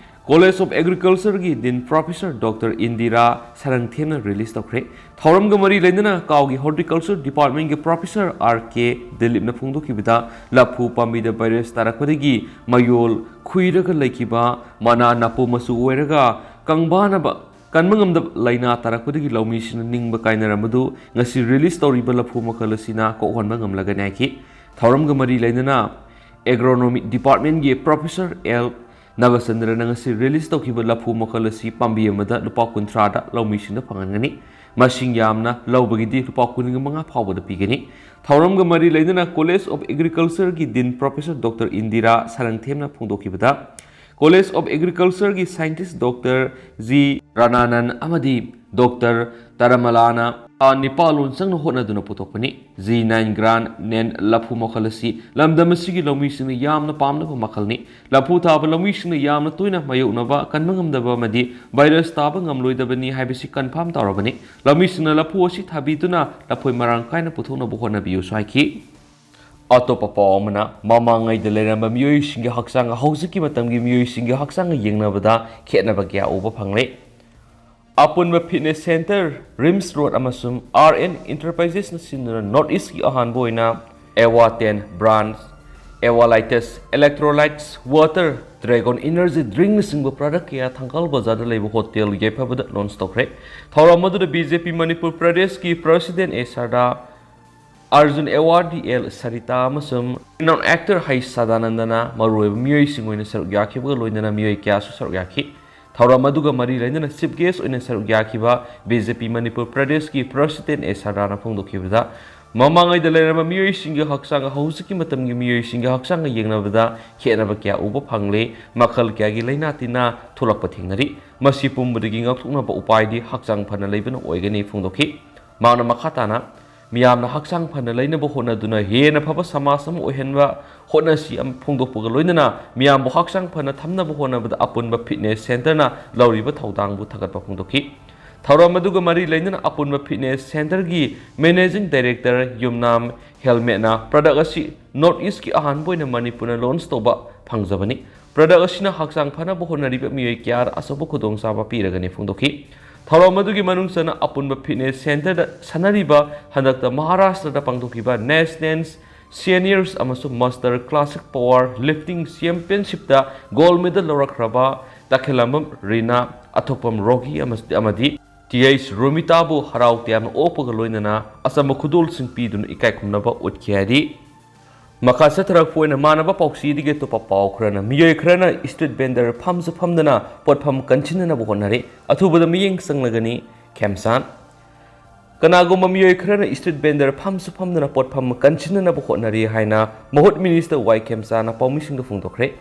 College of Agricultureꯒꯤ ꯗꯤꯟ ꯄ꯭ꯔꯣꯐꯦꯁꯔ ꯗꯣꯛꯇꯔ ꯏꯟꯗꯤꯔꯥ ꯁꯔꯪꯊꯦꯝꯅ ꯔꯤꯂꯤꯖ ꯇꯧꯈ꯭ꯔꯦ꯫ ꯊꯧꯔꯝꯒ ꯃꯔꯤ ꯂꯩꯅꯅ ꯀꯥꯎꯒꯤ ꯍꯣꯔꯇꯤꯀꯜꯆꯔ ꯗꯤꯄꯥꯔꯠꯃꯦꯟꯒꯤ ꯄ꯭ꯔꯣꯐꯦꯁꯔ ꯑꯥꯔ ꯀꯦ ꯗꯤꯂꯤꯞꯅ ꯐꯣꯡꯗꯣꯛꯈꯤꯕꯗ ꯂꯐꯨ ꯄꯥꯝꯕꯤꯗ ꯚꯥꯏꯔꯁ ꯇꯥꯔꯛꯄꯗꯒꯤ ꯃꯌꯣꯜ ꯈꯨꯏꯔꯒ ꯂꯩꯈꯤꯕ, ꯃꯅꯥ ꯅꯥꯄꯨ ꯃꯆꯨ ꯑꯣꯏꯔꯒ ꯀꯪꯕꯥꯅꯕ ꯀꯟꯕ ꯉꯝꯗꯕ ꯂꯥꯏꯅꯥ ꯇꯥꯔꯛꯄꯗꯒꯤ ꯂꯧꯃꯤꯁꯤꯡꯅ ꯅꯤꯡꯕ ꯀꯥꯏꯅꯔꯝꯕꯗꯨ ꯉꯁꯤ ꯔꯤꯂꯤꯖ ꯇꯧꯔꯤꯕ ꯂꯐꯨ ꯃꯈꯜ ꯑꯁꯤꯅ ꯀꯣꯛꯍꯟꯕ ꯉꯝꯂꯒꯅꯤ ꯍꯥꯏꯈꯤ꯫ ꯊꯧꯔꯝꯒ ꯃꯔꯤ ꯂꯩꯅꯅ ꯑꯦꯒ꯭ꯔꯣꯅꯣꯃꯤ ꯗꯤꯄꯥꯔꯠꯃꯦꯟꯒꯤ ꯄ꯭ꯔꯣꯐꯦꯁꯔ ꯑꯦꯜ ꯅꯕꯆꯟꯗ꯭ꯔꯅ ꯉꯁꯤ ꯔꯤꯂꯤꯖ ꯇꯧꯈꯤꯕ ꯂꯐꯨ ꯃꯈꯜ ꯑꯁꯤ ꯄꯥꯝꯕꯤ ꯑꯃꯗ ꯂꯨꯄꯥ ꯀꯨꯟꯊ꯭ꯔꯥꯗ ꯂꯧꯃꯤꯁꯤꯡꯗ ꯐꯪꯍꯟꯒꯅꯤ꯫ ꯃꯁꯤꯡ ꯌꯥꯝꯅ ꯂꯧꯕꯒꯤꯗꯤ ꯂꯨꯄꯥ ꯀꯨꯟꯒ ꯃꯉꯥ ꯐꯥꯎꯕꯗ ꯄꯤꯒꯅꯤ꯫ ꯊꯧꯔꯝꯒ ꯃꯔꯤ ꯂꯩꯅꯅ College of Agricultureꯒꯤ ꯗꯤꯟ ꯄ꯭ꯔꯣꯐꯦꯁꯔ ꯗꯣꯛꯇꯔ ꯏꯟꯗꯤꯔꯥ ꯁꯔꯪꯊꯦꯝꯅ ꯐꯣꯡꯗꯣꯛꯈꯤꯕꯗ, College of Agricultureꯒꯤ ꯁꯥꯏꯟꯇꯤꯁ ꯗꯣꯛꯇꯔ ꯖꯤ ꯔꯥꯅꯥꯅꯟ ꯑꯃꯗꯤ ꯗꯣꯛꯇꯔ ꯇꯔꯥꯃꯂꯥꯅ ꯊꯥ ꯅꯤꯄꯥꯜ ꯂꯣꯟ ꯆꯪꯅ ꯍꯣꯠꯅꯗꯨꯅ ꯄꯨꯊꯣꯛꯄꯅꯤ꯫ ꯖꯤ ꯅꯥꯏꯟ ꯒ꯭ꯔꯥꯟ ꯅꯦꯟ ꯂꯐꯨ ꯃꯈꯜ ꯑꯁꯤ ꯂꯝꯗꯝ ꯑꯁꯤꯒꯤ ꯂꯧꯃꯤꯁꯤꯡꯅ ꯌꯥꯝꯅ ꯄꯥꯝꯅꯕ ꯃꯈꯜꯅꯤ꯫ ꯂꯐꯨ ꯊꯥꯕ ꯂꯧꯃꯤꯁꯤꯡꯅ ꯌꯥꯝꯅ ꯇꯣꯏꯅ ꯃꯥꯌꯣꯛꯅꯕ ꯀꯟꯕ ꯉꯝꯗꯕ ꯑꯃꯗꯤ ꯚꯥꯏꯔꯁ ꯇꯥꯕ ꯉꯝꯂꯣꯏꯗꯕꯅꯤ ꯍꯥꯏꯕꯁꯤ ꯀꯟꯐꯥꯔꯝ ꯇꯧꯔꯕꯅꯤ꯫ ꯂꯧꯃꯤꯁꯤꯡꯅ ꯂꯐꯨ ꯑꯁꯤ ꯊꯥꯕꯤꯗꯨꯅ ꯂꯐꯣꯏ ꯃꯔꯥꯡ ꯀꯥꯏꯅ ꯄꯨꯊꯣꯛꯅꯕ ꯍꯣꯠꯅꯕꯤꯌꯨꯁꯨ ꯍꯥꯏꯈꯤ꯫ ꯑꯇꯣꯞꯄ ꯄꯥꯎ ꯑꯃꯅ, ꯃꯃꯥꯡꯉꯩꯗ ꯂꯩꯔꯝꯕ ꯃꯤꯑꯣꯏꯁꯤꯡꯒꯤ ꯍꯛꯆꯥꯡ ꯍꯧꯖꯤꯛꯀꯤ ꯃꯇꯝꯒꯤ ꯃꯤꯑꯣꯏꯁꯤꯡꯒꯤ ꯍꯛꯆꯥꯡꯒ ꯌꯦꯡꯅꯕꯗ ꯈꯦꯠꯅꯕ ꯀꯌꯥ ꯎꯕ ꯐꯪꯂꯦ꯫ ꯑꯄꯨꯟꯕ ꯐꯤꯠꯅꯦꯁ ꯁꯦꯟꯇꯔ, ꯔꯤꯝꯁ ꯔꯣꯗ ꯑꯃꯁꯨꯡ ꯑꯥꯔ ꯑꯦꯟ ꯏꯟꯇꯔꯄ꯭ꯔꯥꯏꯖꯦꯁꯅ ꯁꯤꯟꯗꯨꯅ ꯅꯣꯔꯠ ꯏꯁꯀꯤ ꯑꯍꯥꯟꯕ ꯑꯣꯏꯅ ꯑꯦꯋꯥ ten brands Evalytes, electrolytes, water, Dragon energy drinkꯅꯆꯤꯡꯕ product ꯀꯌꯥ ꯊꯪꯒꯥꯜ ꯕꯖꯥꯔꯗ ꯂꯩꯕ ꯍꯣꯇꯦꯜ ꯌꯥꯏꯐꯕꯗ launch ꯇꯧꯈ꯭ꯔꯦ꯫ ꯊꯧꯔꯝ ꯑꯗꯨꯗ B J P ꯃꯅꯤꯄꯨꯔ ꯄ꯭ꯔꯗꯦꯁꯀꯤ president A ꯁꯔꯗꯥ, Arjun awardee L Sarita ꯑꯃꯁꯨꯡ renowned actor H ꯁꯗꯥꯅꯟꯗꯅ ꯃꯔꯨꯑꯣꯏꯕ ꯃꯤꯑꯣꯏꯁꯤꯡ ꯑꯣꯏꯅ ꯁꯔꯨꯛ ꯌꯥꯈꯤꯕꯒ ꯂꯣꯏꯅꯅ ꯃꯤꯑꯣꯏ ꯀꯌꯥꯁꯨ ꯁꯔꯨꯛ ꯌꯥꯈꯤ꯫ ꯊꯧꯔꯝ ꯑꯗꯨꯒ ꯃꯔꯤ ꯂꯩꯅꯅ chief guest ꯑꯣꯏꯅ ꯁꯔꯨꯛ ꯌꯥꯈꯤꯕ B J P ꯃꯅꯤꯄꯨꯔ ꯄ꯭ꯔꯗꯦꯁꯀꯤ president A ꯁꯔꯗꯥꯅ ꯐꯣꯡꯗꯣꯛꯈꯤꯕꯗ, ꯃꯃꯥꯡꯉꯩꯗ ꯂꯩꯔꯝꯕ ꯃꯤꯑꯣꯏꯁꯤꯡꯒꯤ ꯍꯛꯆꯥꯡꯒ ꯍꯧꯖꯤꯛꯀꯤ ꯃꯇꯝꯒꯤ ꯃꯤꯑꯣꯏꯁꯤꯡꯒꯤ ꯍꯛꯆꯥꯡꯒ ꯌꯦꯡꯅꯕꯗ ꯈꯦꯠꯅꯕ ꯀꯌꯥ ꯎꯕ ꯐꯪꯂꯦ, ꯃꯈꯜ ꯀꯌꯥꯒꯤ ꯂꯥꯏꯅꯥ ꯇꯤꯟꯅꯥ ꯊꯣꯛꯂꯛꯄ ꯊꯦꯡꯅꯔꯤ꯫ ꯃꯁꯤ ꯄꯨꯝꯕꯗꯒꯤ ꯉꯥꯛꯊꯣꯛꯅꯕ ꯎꯄꯥꯏꯗꯤ ꯍꯛꯆꯥꯡ ꯐꯅ ꯂꯩꯕꯅ ꯑꯣꯏꯒꯅꯤ ꯐꯣꯡꯗꯣꯛꯈꯤ꯫ ꯃꯍꯥꯛꯅ ꯃꯈꯥ ꯇꯥꯅ, ꯃꯤꯌꯥꯝꯅ ꯍꯛꯆꯥꯡ ꯐꯅ ꯂꯩꯅꯕ ꯍꯣꯠꯅꯗꯨꯅ ꯍꯦꯟꯅ ꯐꯕ ꯁꯃꯥꯖ ꯑꯃ ꯑꯣꯏꯍꯟꯕ ꯍꯣꯠꯅꯁꯤ ꯑꯃ ꯐꯣꯡꯗꯣꯛꯄꯒ ꯂꯣꯏꯅꯅ ꯃꯤꯌꯥꯝꯕꯨ ꯍꯛꯆꯥꯡ ꯐꯅ ꯊꯝꯅꯕ ꯍꯣꯠꯅꯕꯗ ꯑꯄꯨꯟꯕ fitness centreꯅ ꯂꯧꯔꯤꯕ ꯊꯧꯗꯥꯡꯕꯨ ꯊꯥꯒꯠꯄ ꯐꯣꯡꯗꯣꯛꯈꯤ꯫ ꯊꯧꯔꯝ ꯑꯗꯨꯒ ꯃꯔꯤ ꯂꯩꯅꯅ ꯑꯄꯨꯟꯕ fitness centreꯒꯤ managing director ꯌꯨꯝꯅꯥꯝ ꯍꯦꯜꯃꯦꯠꯅ product ꯑꯁꯤ North Eastꯀꯤ ꯑꯍꯥꯟꯕ ꯑꯣꯏꯅ ꯃꯅꯤꯄꯨꯔꯅ launch ꯇꯧꯕ ꯐꯪꯖꯕꯅꯤ꯫ Product ꯑꯁꯤꯅ ꯍꯛꯆꯥꯡ ꯐꯅꯕ ꯍꯣꯠꯅꯔꯤꯕ ꯃꯤꯑꯣꯏ ꯀꯌꯥꯗ ꯑꯆꯧꯕ ꯈꯨꯗꯣꯡꯆꯥꯕ ꯄꯤꯔꯒꯅꯤ ꯐꯣꯡꯗꯣꯛꯈꯤ꯫ ꯊꯧꯔꯝ ꯑꯗꯨꯒꯤ ꯃꯅꯨꯡ ꯆꯟꯅ ꯑꯄꯨꯟꯕ fitness centreꯗ ꯁꯥꯟꯅꯔꯤꯕ ꯍꯟꯗꯛꯇ ꯃꯍꯥꯔꯥꯁꯇ꯭ꯔꯗ ꯄꯥꯡꯊꯣꯛꯈꯤꯕ National Seniors ꯑꯃꯁꯨꯡ Master Classic Power Lifting Championshipꯇ gold medal ꯂꯧꯔꯛꯈ꯭ꯔꯕ ꯇꯈꯦꯂꯝꯕꯝ ꯔꯤꯅꯥ, ꯑꯊꯣꯛꯄꯝ ꯔꯣꯒꯤ ꯑꯃꯁ-, ꯑꯃꯗꯤ T H ꯔꯣꯃꯤꯇꯥꯕꯨ ꯍꯔꯥꯎ ꯇꯌꯥꯝꯅ ꯑꯣꯛꯄꯒ ꯂꯣꯏꯅꯅ ꯑꯆꯝꯕ ꯈꯨꯗꯣꯜꯁꯤꯡ ꯄꯤꯗꯨꯅ ꯏꯀꯥꯏ ꯈꯨꯝꯅꯕ ꯎꯠꯈꯤ ꯍꯥꯏꯔꯤ꯫ ꯃꯈꯥ ꯆꯠꯊꯔꯛꯄ ꯑꯣꯏꯅ ꯃꯥꯟꯅꯕ ꯄꯥꯎꯆꯦꯗꯒꯤ ꯑꯇꯣꯞꯄ ꯄꯥꯎ ꯈꯔꯅ, ꯃꯤꯑꯣꯏ ꯈꯔꯅ street vendor ꯐꯝꯁꯨ ꯐꯝꯗꯅ ꯄꯣꯠꯐꯝ ꯀꯟꯁꯤꯟꯅꯅꯕ ꯍꯣꯠꯅꯔꯤ꯫ ꯑꯊꯨꯕꯗ ꯃꯤꯠꯌꯦꯡ ꯆꯪꯂꯒꯅꯤ ꯈꯦꯝꯆꯥꯟ꯫ ꯀꯅꯥꯒꯨꯝꯕ ꯃꯤꯑꯣꯏ ꯈꯔꯅ street vendor ꯐꯝꯁꯨ ꯐꯝꯗꯅ ꯄꯣꯠꯐꯝ ꯀꯟꯁꯤꯟꯅꯅꯕ ꯍꯣꯠꯅꯔꯤ ꯍꯥꯏꯅ ꯃꯍꯨꯠ minister ꯋꯥꯏ ꯈꯦꯝꯆꯥꯅ ꯄꯥꯎꯃꯤꯁꯤꯡꯗ ꯐꯣꯡꯗꯣꯛꯈ꯭ꯔꯦ꯫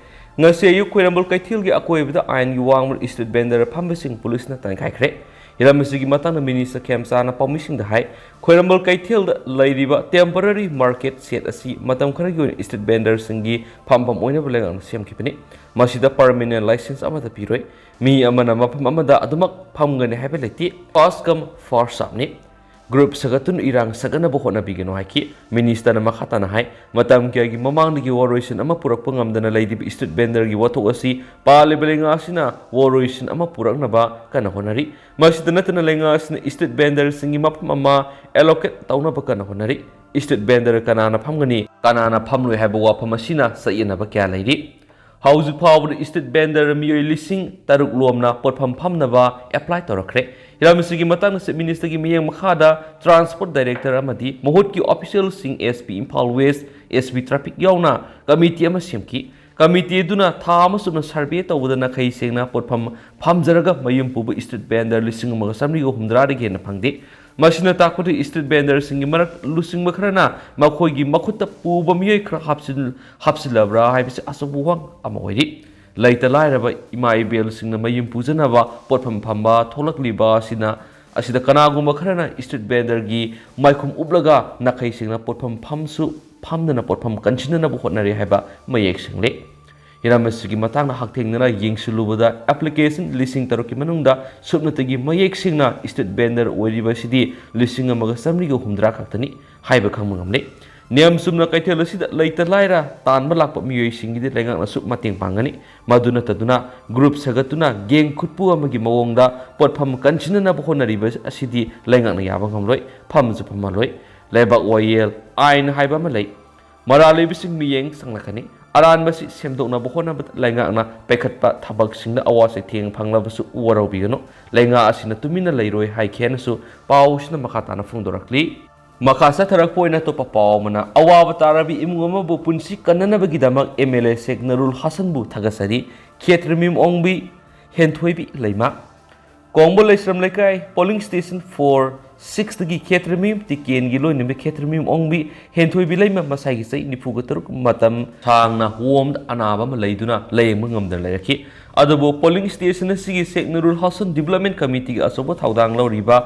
ꯉꯁꯤ ꯑꯌꯨꯛ ꯈ꯭ꯋꯥꯏꯔꯝꯕꯟ ꯀꯩꯊꯦꯜꯒꯤ ꯑꯀꯣꯏꯕꯗ ꯑꯥꯏꯟꯒꯤ ꯋꯥꯡꯃꯗ street vendor ꯐꯝꯕꯁꯤꯡ ꯄꯨꯂꯤꯁꯅ ꯇꯥꯟꯈꯥꯏꯈ꯭ꯔꯦ꯫ ꯍꯤꯔꯝ ꯑꯁꯤꯒꯤ ꯃꯇꯥꯡꯗ minister ꯈꯦꯝꯆꯥꯅ ꯄꯥꯎꯃꯤꯁꯤꯡꯗ ꯍꯥꯏ, ꯈ꯭ꯋꯥꯏꯔꯝꯕꯟ ꯀꯩꯊꯦꯜꯗ ꯂꯩꯔꯤꯕ temporary market shed ꯑꯁꯤ ꯃꯇꯝ ꯈꯔꯒꯤ ꯑꯣꯏꯅ street vendorꯁꯤꯡꯒꯤ ꯐꯝꯐꯝ ꯑꯣꯏꯅꯕ ꯂꯩꯉꯥꯛꯅ ꯁꯦꯝꯈꯤꯕꯅꯤ꯫ ꯃꯁꯤꯗ permanent license ꯑꯃꯠꯇ ꯄꯤꯔꯣꯏ꯫ ꯃꯤ ꯑꯃꯅ ꯃꯐꯝ ꯑꯃꯗ ꯑꯗꯨꯃꯛ ꯐꯝꯒꯅꯤ ꯍꯥꯏꯕ ꯂꯩꯇꯦ꯫ First come, first serveꯅꯤ꯫ Group ꯁꯥꯒꯠꯇꯨꯅ ꯏꯔꯥꯡ ꯁꯥꯒꯠꯅꯕ ꯍꯣꯠꯅꯕꯤꯒꯅꯨ ꯍꯥꯏꯈꯤ꯫ Ministerꯅ ꯃꯈꯥ ꯇꯥꯅ ꯍꯥꯏ, ꯃꯇꯝ ꯀꯌꯥꯒꯤ ꯃꯃꯥꯡꯗꯒꯤ ꯋꯥꯔꯣꯏꯁꯤꯟ ꯑꯃ ꯄꯨꯔꯛꯄ ꯉꯝꯗꯅ ꯂꯩꯔꯤꯕ street vendorꯒꯤ ꯋꯥꯊꯣꯛ ꯑꯁꯤ ꯄꯥꯜꯂꯤꯕ ꯂꯩꯉꯥꯛ ꯑꯁꯤꯅ ꯋꯥꯔꯣꯏꯁꯤꯟ ꯑꯃ ꯄꯨꯔꯛꯅꯕ ꯀꯟꯅ ꯍꯣꯠꯅꯔꯤ꯫ ꯃꯁꯤꯗ ꯅꯠꯇꯅ ꯂꯩꯉꯥꯛ ꯑꯁꯤꯅ street vendorꯁꯤꯡꯒꯤ ꯃꯐꯝ ꯑꯃ allocate ꯇꯧꯅꯕ ꯀꯟꯅ ꯍꯣꯠꯅꯔꯤ꯫ Street vendor ꯀꯅꯥꯅ ꯐꯝꯒꯅꯤ, ꯀꯅꯥꯅ ꯐꯝꯂꯣꯏ ꯍꯥꯏꯕ ꯋꯥꯐꯝ ꯑꯁꯤꯅ ꯆꯌꯦꯠꯅꯕ ꯀꯌꯥ ꯂꯩꯔꯤ꯫ ꯍꯧꯖꯤꯛ ꯐꯥꯎꯕꯗ street vendor ꯃꯤꯑꯣꯏ ꯂꯤꯁꯤꯡ ꯇꯔꯨꯛ ꯂꯣꯝꯅ ꯄꯣꯠꯐꯝ ꯐꯝꯅꯕ apply ꯇꯧꯔꯛꯈ꯭ꯔꯦ꯫ ꯍꯤꯔꯝ ꯑꯁꯤꯒꯤ ꯃꯇꯥꯡꯗ Chief Minister ꯒꯤ ꯃꯤꯠꯌꯦꯡ ꯃꯈꯥꯗ Transport Director ꯑꯃꯗꯤ ꯃꯍꯨꯠꯀꯤ official ꯁꯤꯡ, S P Imphal West, S P Traffic ꯌꯥꯎꯅ committee ꯑꯃ ꯁꯦꯝꯈꯤ꯫ Committee ꯑꯗꯨꯅ ꯊꯥ ꯑꯃ ꯆꯨꯞꯅ survey ꯇꯧꯕꯗ ꯅꯥꯈꯩ ꯁꯦꯡꯅ ꯄꯣꯠꯐꯝ ꯐꯝꯖꯔꯒ ꯃꯌꯨꯝ ꯄꯨꯕ street vendor ꯂꯤꯁꯤꯡ ꯑꯃꯒ ꯆꯥꯃꯔꯤꯒ ꯍꯨꯝꯗ꯭ꯔꯥꯗꯒꯤ ꯍꯦꯟꯅ ꯐꯪꯗꯦ꯫ ꯃꯁꯤꯅ ꯇꯥꯛꯄꯗꯤ street vendor ꯁꯤꯡꯒꯤ ꯃꯔꯛ ꯂꯨꯆꯤꯡꯕ ꯈꯔꯅ ꯃꯈꯣꯏꯒꯤ ꯃꯈꯨꯠꯇ ꯄꯨꯕ ꯃꯤꯑꯣꯏ ꯈꯔ ꯍꯥꯞꯆꯤꯜ-, ꯍꯥꯞꯆꯤꯜꯂꯕ꯭ꯔꯥ ꯍꯥꯏꯕꯁꯤ ꯑꯆꯧꯕ ꯋꯥꯍꯪ ꯑꯃ ꯑꯣꯏꯔꯤ꯫ ꯂꯩꯇ ꯂꯥꯏꯔꯕ ꯏꯃꯥ ꯏꯕꯦꯜꯁꯤꯡꯅ ꯃꯌꯨꯝ ꯄꯨꯖꯅꯕ ꯄꯣꯠꯐꯝ ꯐꯝꯕ ꯊꯣꯛꯂꯛꯂꯤꯕ ꯑꯁꯤꯅ, ꯑꯁꯤꯗ ꯀꯅꯥꯒꯨꯝꯕ ꯈꯔꯅ street vendor ꯒꯤ ꯃꯥꯏꯈꯨꯝ ꯎꯞꯂꯒ ꯅꯥꯈꯩ ꯁꯦꯡꯅ ꯄꯣꯠꯐꯝ ꯐꯝꯁꯨ ꯐꯝꯗꯅ ꯄꯣꯠꯐꯝ ꯀꯟꯁꯤꯟꯅꯅꯕ ꯍꯣꯠꯅꯔꯤ ꯍꯥꯏꯕ ꯃꯌꯦꯛ ꯁꯦꯡꯂꯦ꯫ ꯍꯤꯔꯝ ꯑꯁꯤꯒꯤ ꯃꯇꯥꯡꯗ ꯍꯛꯊꯦꯡꯅꯅ ꯌꯦꯡꯁꯤꯜꯂꯨꯕꯗ application ꯂꯤꯁꯤꯡ ꯇꯔꯨꯛꯀꯤ ꯃꯅꯨꯡꯗ ꯁꯨꯞꯅꯇꯒꯤ ꯃꯌꯦꯛ ꯁꯦꯡꯅ street vendor ꯑꯣꯏꯔꯤꯕ ꯑꯁꯤꯗꯤ ꯂꯤꯁꯤꯡ ꯑꯃꯒ ꯆꯥꯃꯔꯤꯒ ꯍꯨꯝꯗ꯭ꯔꯥ ꯈꯛꯇꯅꯤ ꯍꯥꯏꯕ ꯈꯪꯕ ꯉꯝꯂꯦ꯫ ꯅꯤꯌꯝ ꯆꯨꯝꯅ ꯀꯩꯊꯦꯜ ꯑꯁꯤꯗ ꯂꯩꯇ ꯂꯥꯏꯔ ꯇꯥꯟꯕ ꯂꯥꯛꯄ ꯃꯤꯑꯣꯏꯁꯤꯡꯒꯤꯗꯤ ꯂꯩꯉꯥꯛꯅꯁꯨ ꯃꯇꯦꯡ ꯄꯥꯡꯒꯅꯤ꯫ ꯃꯗꯨ ꯅꯠꯇꯗꯨꯅ group ꯁꯥꯒꯠꯇꯨꯅ gang ꯈꯨꯠꯄꯨ ꯑꯃꯒꯤ ꯃꯑꯣꯡꯗ ꯄꯣꯠꯐꯝ ꯀꯟꯁꯤꯟꯅꯅꯕ ꯍꯣꯠꯅꯔꯤꯕ ꯑꯁꯤꯗꯤ ꯂꯩꯉꯥꯛꯅ ꯌꯥꯕ ꯉꯝꯂꯣꯏ, ꯐꯝꯁꯨ ꯐꯝꯍꯜꯂꯣꯏ꯫ ꯂꯩꯕꯥꯛ ꯋꯥꯌꯦꯜ, ꯑꯥꯏꯟ ꯍꯥꯏꯕ ꯑꯃ ꯂꯩ꯫ ꯃꯔꯥꯜ ꯂꯩꯕꯁꯤꯡ ꯃꯤꯠꯌꯦꯡ ꯆꯪꯂꯛꯀꯅꯤ꯫ ꯑꯔꯥꯟꯕꯁꯤ ꯁꯦꯝꯗꯣꯛꯅꯕ ꯍꯣꯠꯅꯕꯗ ꯂꯩꯉꯥꯛꯅ ꯄꯥꯏꯈꯠꯄ ꯊꯕꯛꯁꯤꯡꯗ ꯑꯋꯥ ꯆꯩꯊꯦꯡ ꯐꯪꯂꯕꯁꯨ ꯋꯥꯔꯧꯕꯤꯒꯅꯨ꯫ ꯂꯩꯉꯥꯛ ꯑꯁꯤꯅ ꯇꯨꯃꯤꯟꯅ ꯂꯩꯔꯣꯏ ꯍꯥꯏꯈꯤ ꯍꯥꯏꯅꯁꯨ ꯄꯥꯎꯁꯤꯅ ꯃꯈꯥ ꯇꯥꯅ ꯐꯣꯡꯗꯣꯔꯛꯂꯤ꯫ ꯃꯈꯥ ꯆꯠꯊꯔꯛꯄ ꯑꯣꯏꯅ ꯑꯇꯣꯞꯄ ꯄꯥꯎ ꯑꯃꯅ, ꯑꯋꯥꯕ ꯇꯥꯔꯕ ꯏꯃꯨꯡ ꯑꯃꯕꯨ ꯄꯨꯟꯁꯤ ꯀꯟꯅꯅꯕꯒꯤꯗꯃꯛ M L A ꯁꯦꯛ ꯅꯨꯔꯨꯜ ꯍꯁꯟꯕꯨ ꯊꯥꯒꯠꯆꯔꯤ꯫ ꯈꯦꯇ꯭ꯔꯤꯃꯌꯨꯝ ꯑꯣꯡꯕꯤ, ꯍꯦꯟꯊꯣꯏꯕꯤ ꯂꯩꯃ꯫ ꯀꯣꯡꯕ ꯂꯩꯁ꯭ꯔꯝ ꯂꯩꯀꯥꯏ polling station four six ꯇꯒꯤ ꯈꯦꯇ꯭ꯔꯤꯃꯌꯨꯝ ꯇꯤꯀꯦꯟꯒꯤ ꯂꯣꯏꯅꯕꯤ ꯈꯦꯇ꯭ꯔꯤꯃꯌꯨꯝ ꯑꯣꯡꯕꯤ ꯍꯦꯟꯊꯣꯏꯕꯤ ꯂꯩꯃ ꯃꯁꯥꯒꯤ ꯆꯍꯤ ꯅꯤꯐꯨꯒ ꯇꯔꯨꯛ ꯃꯇꯝ ꯁꯥꯡꯅ ꯍꯣꯝꯗ ꯑꯅꯥꯕ ꯑꯃ ꯂꯩꯗꯨꯅ ꯂꯥꯌꯦꯡꯕ ꯉꯝꯗꯅ ꯂꯩꯔꯛꯈꯤ꯫ ꯑꯗꯨꯕꯨ polling station ꯑꯁꯤꯒꯤ ꯁꯦꯛ ꯅꯨꯔꯨꯜ ꯍꯁꯟ development committee ꯒꯤ ꯑꯆꯧꯕ ꯊꯧꯗꯥꯡ ꯂꯧꯔꯤꯕ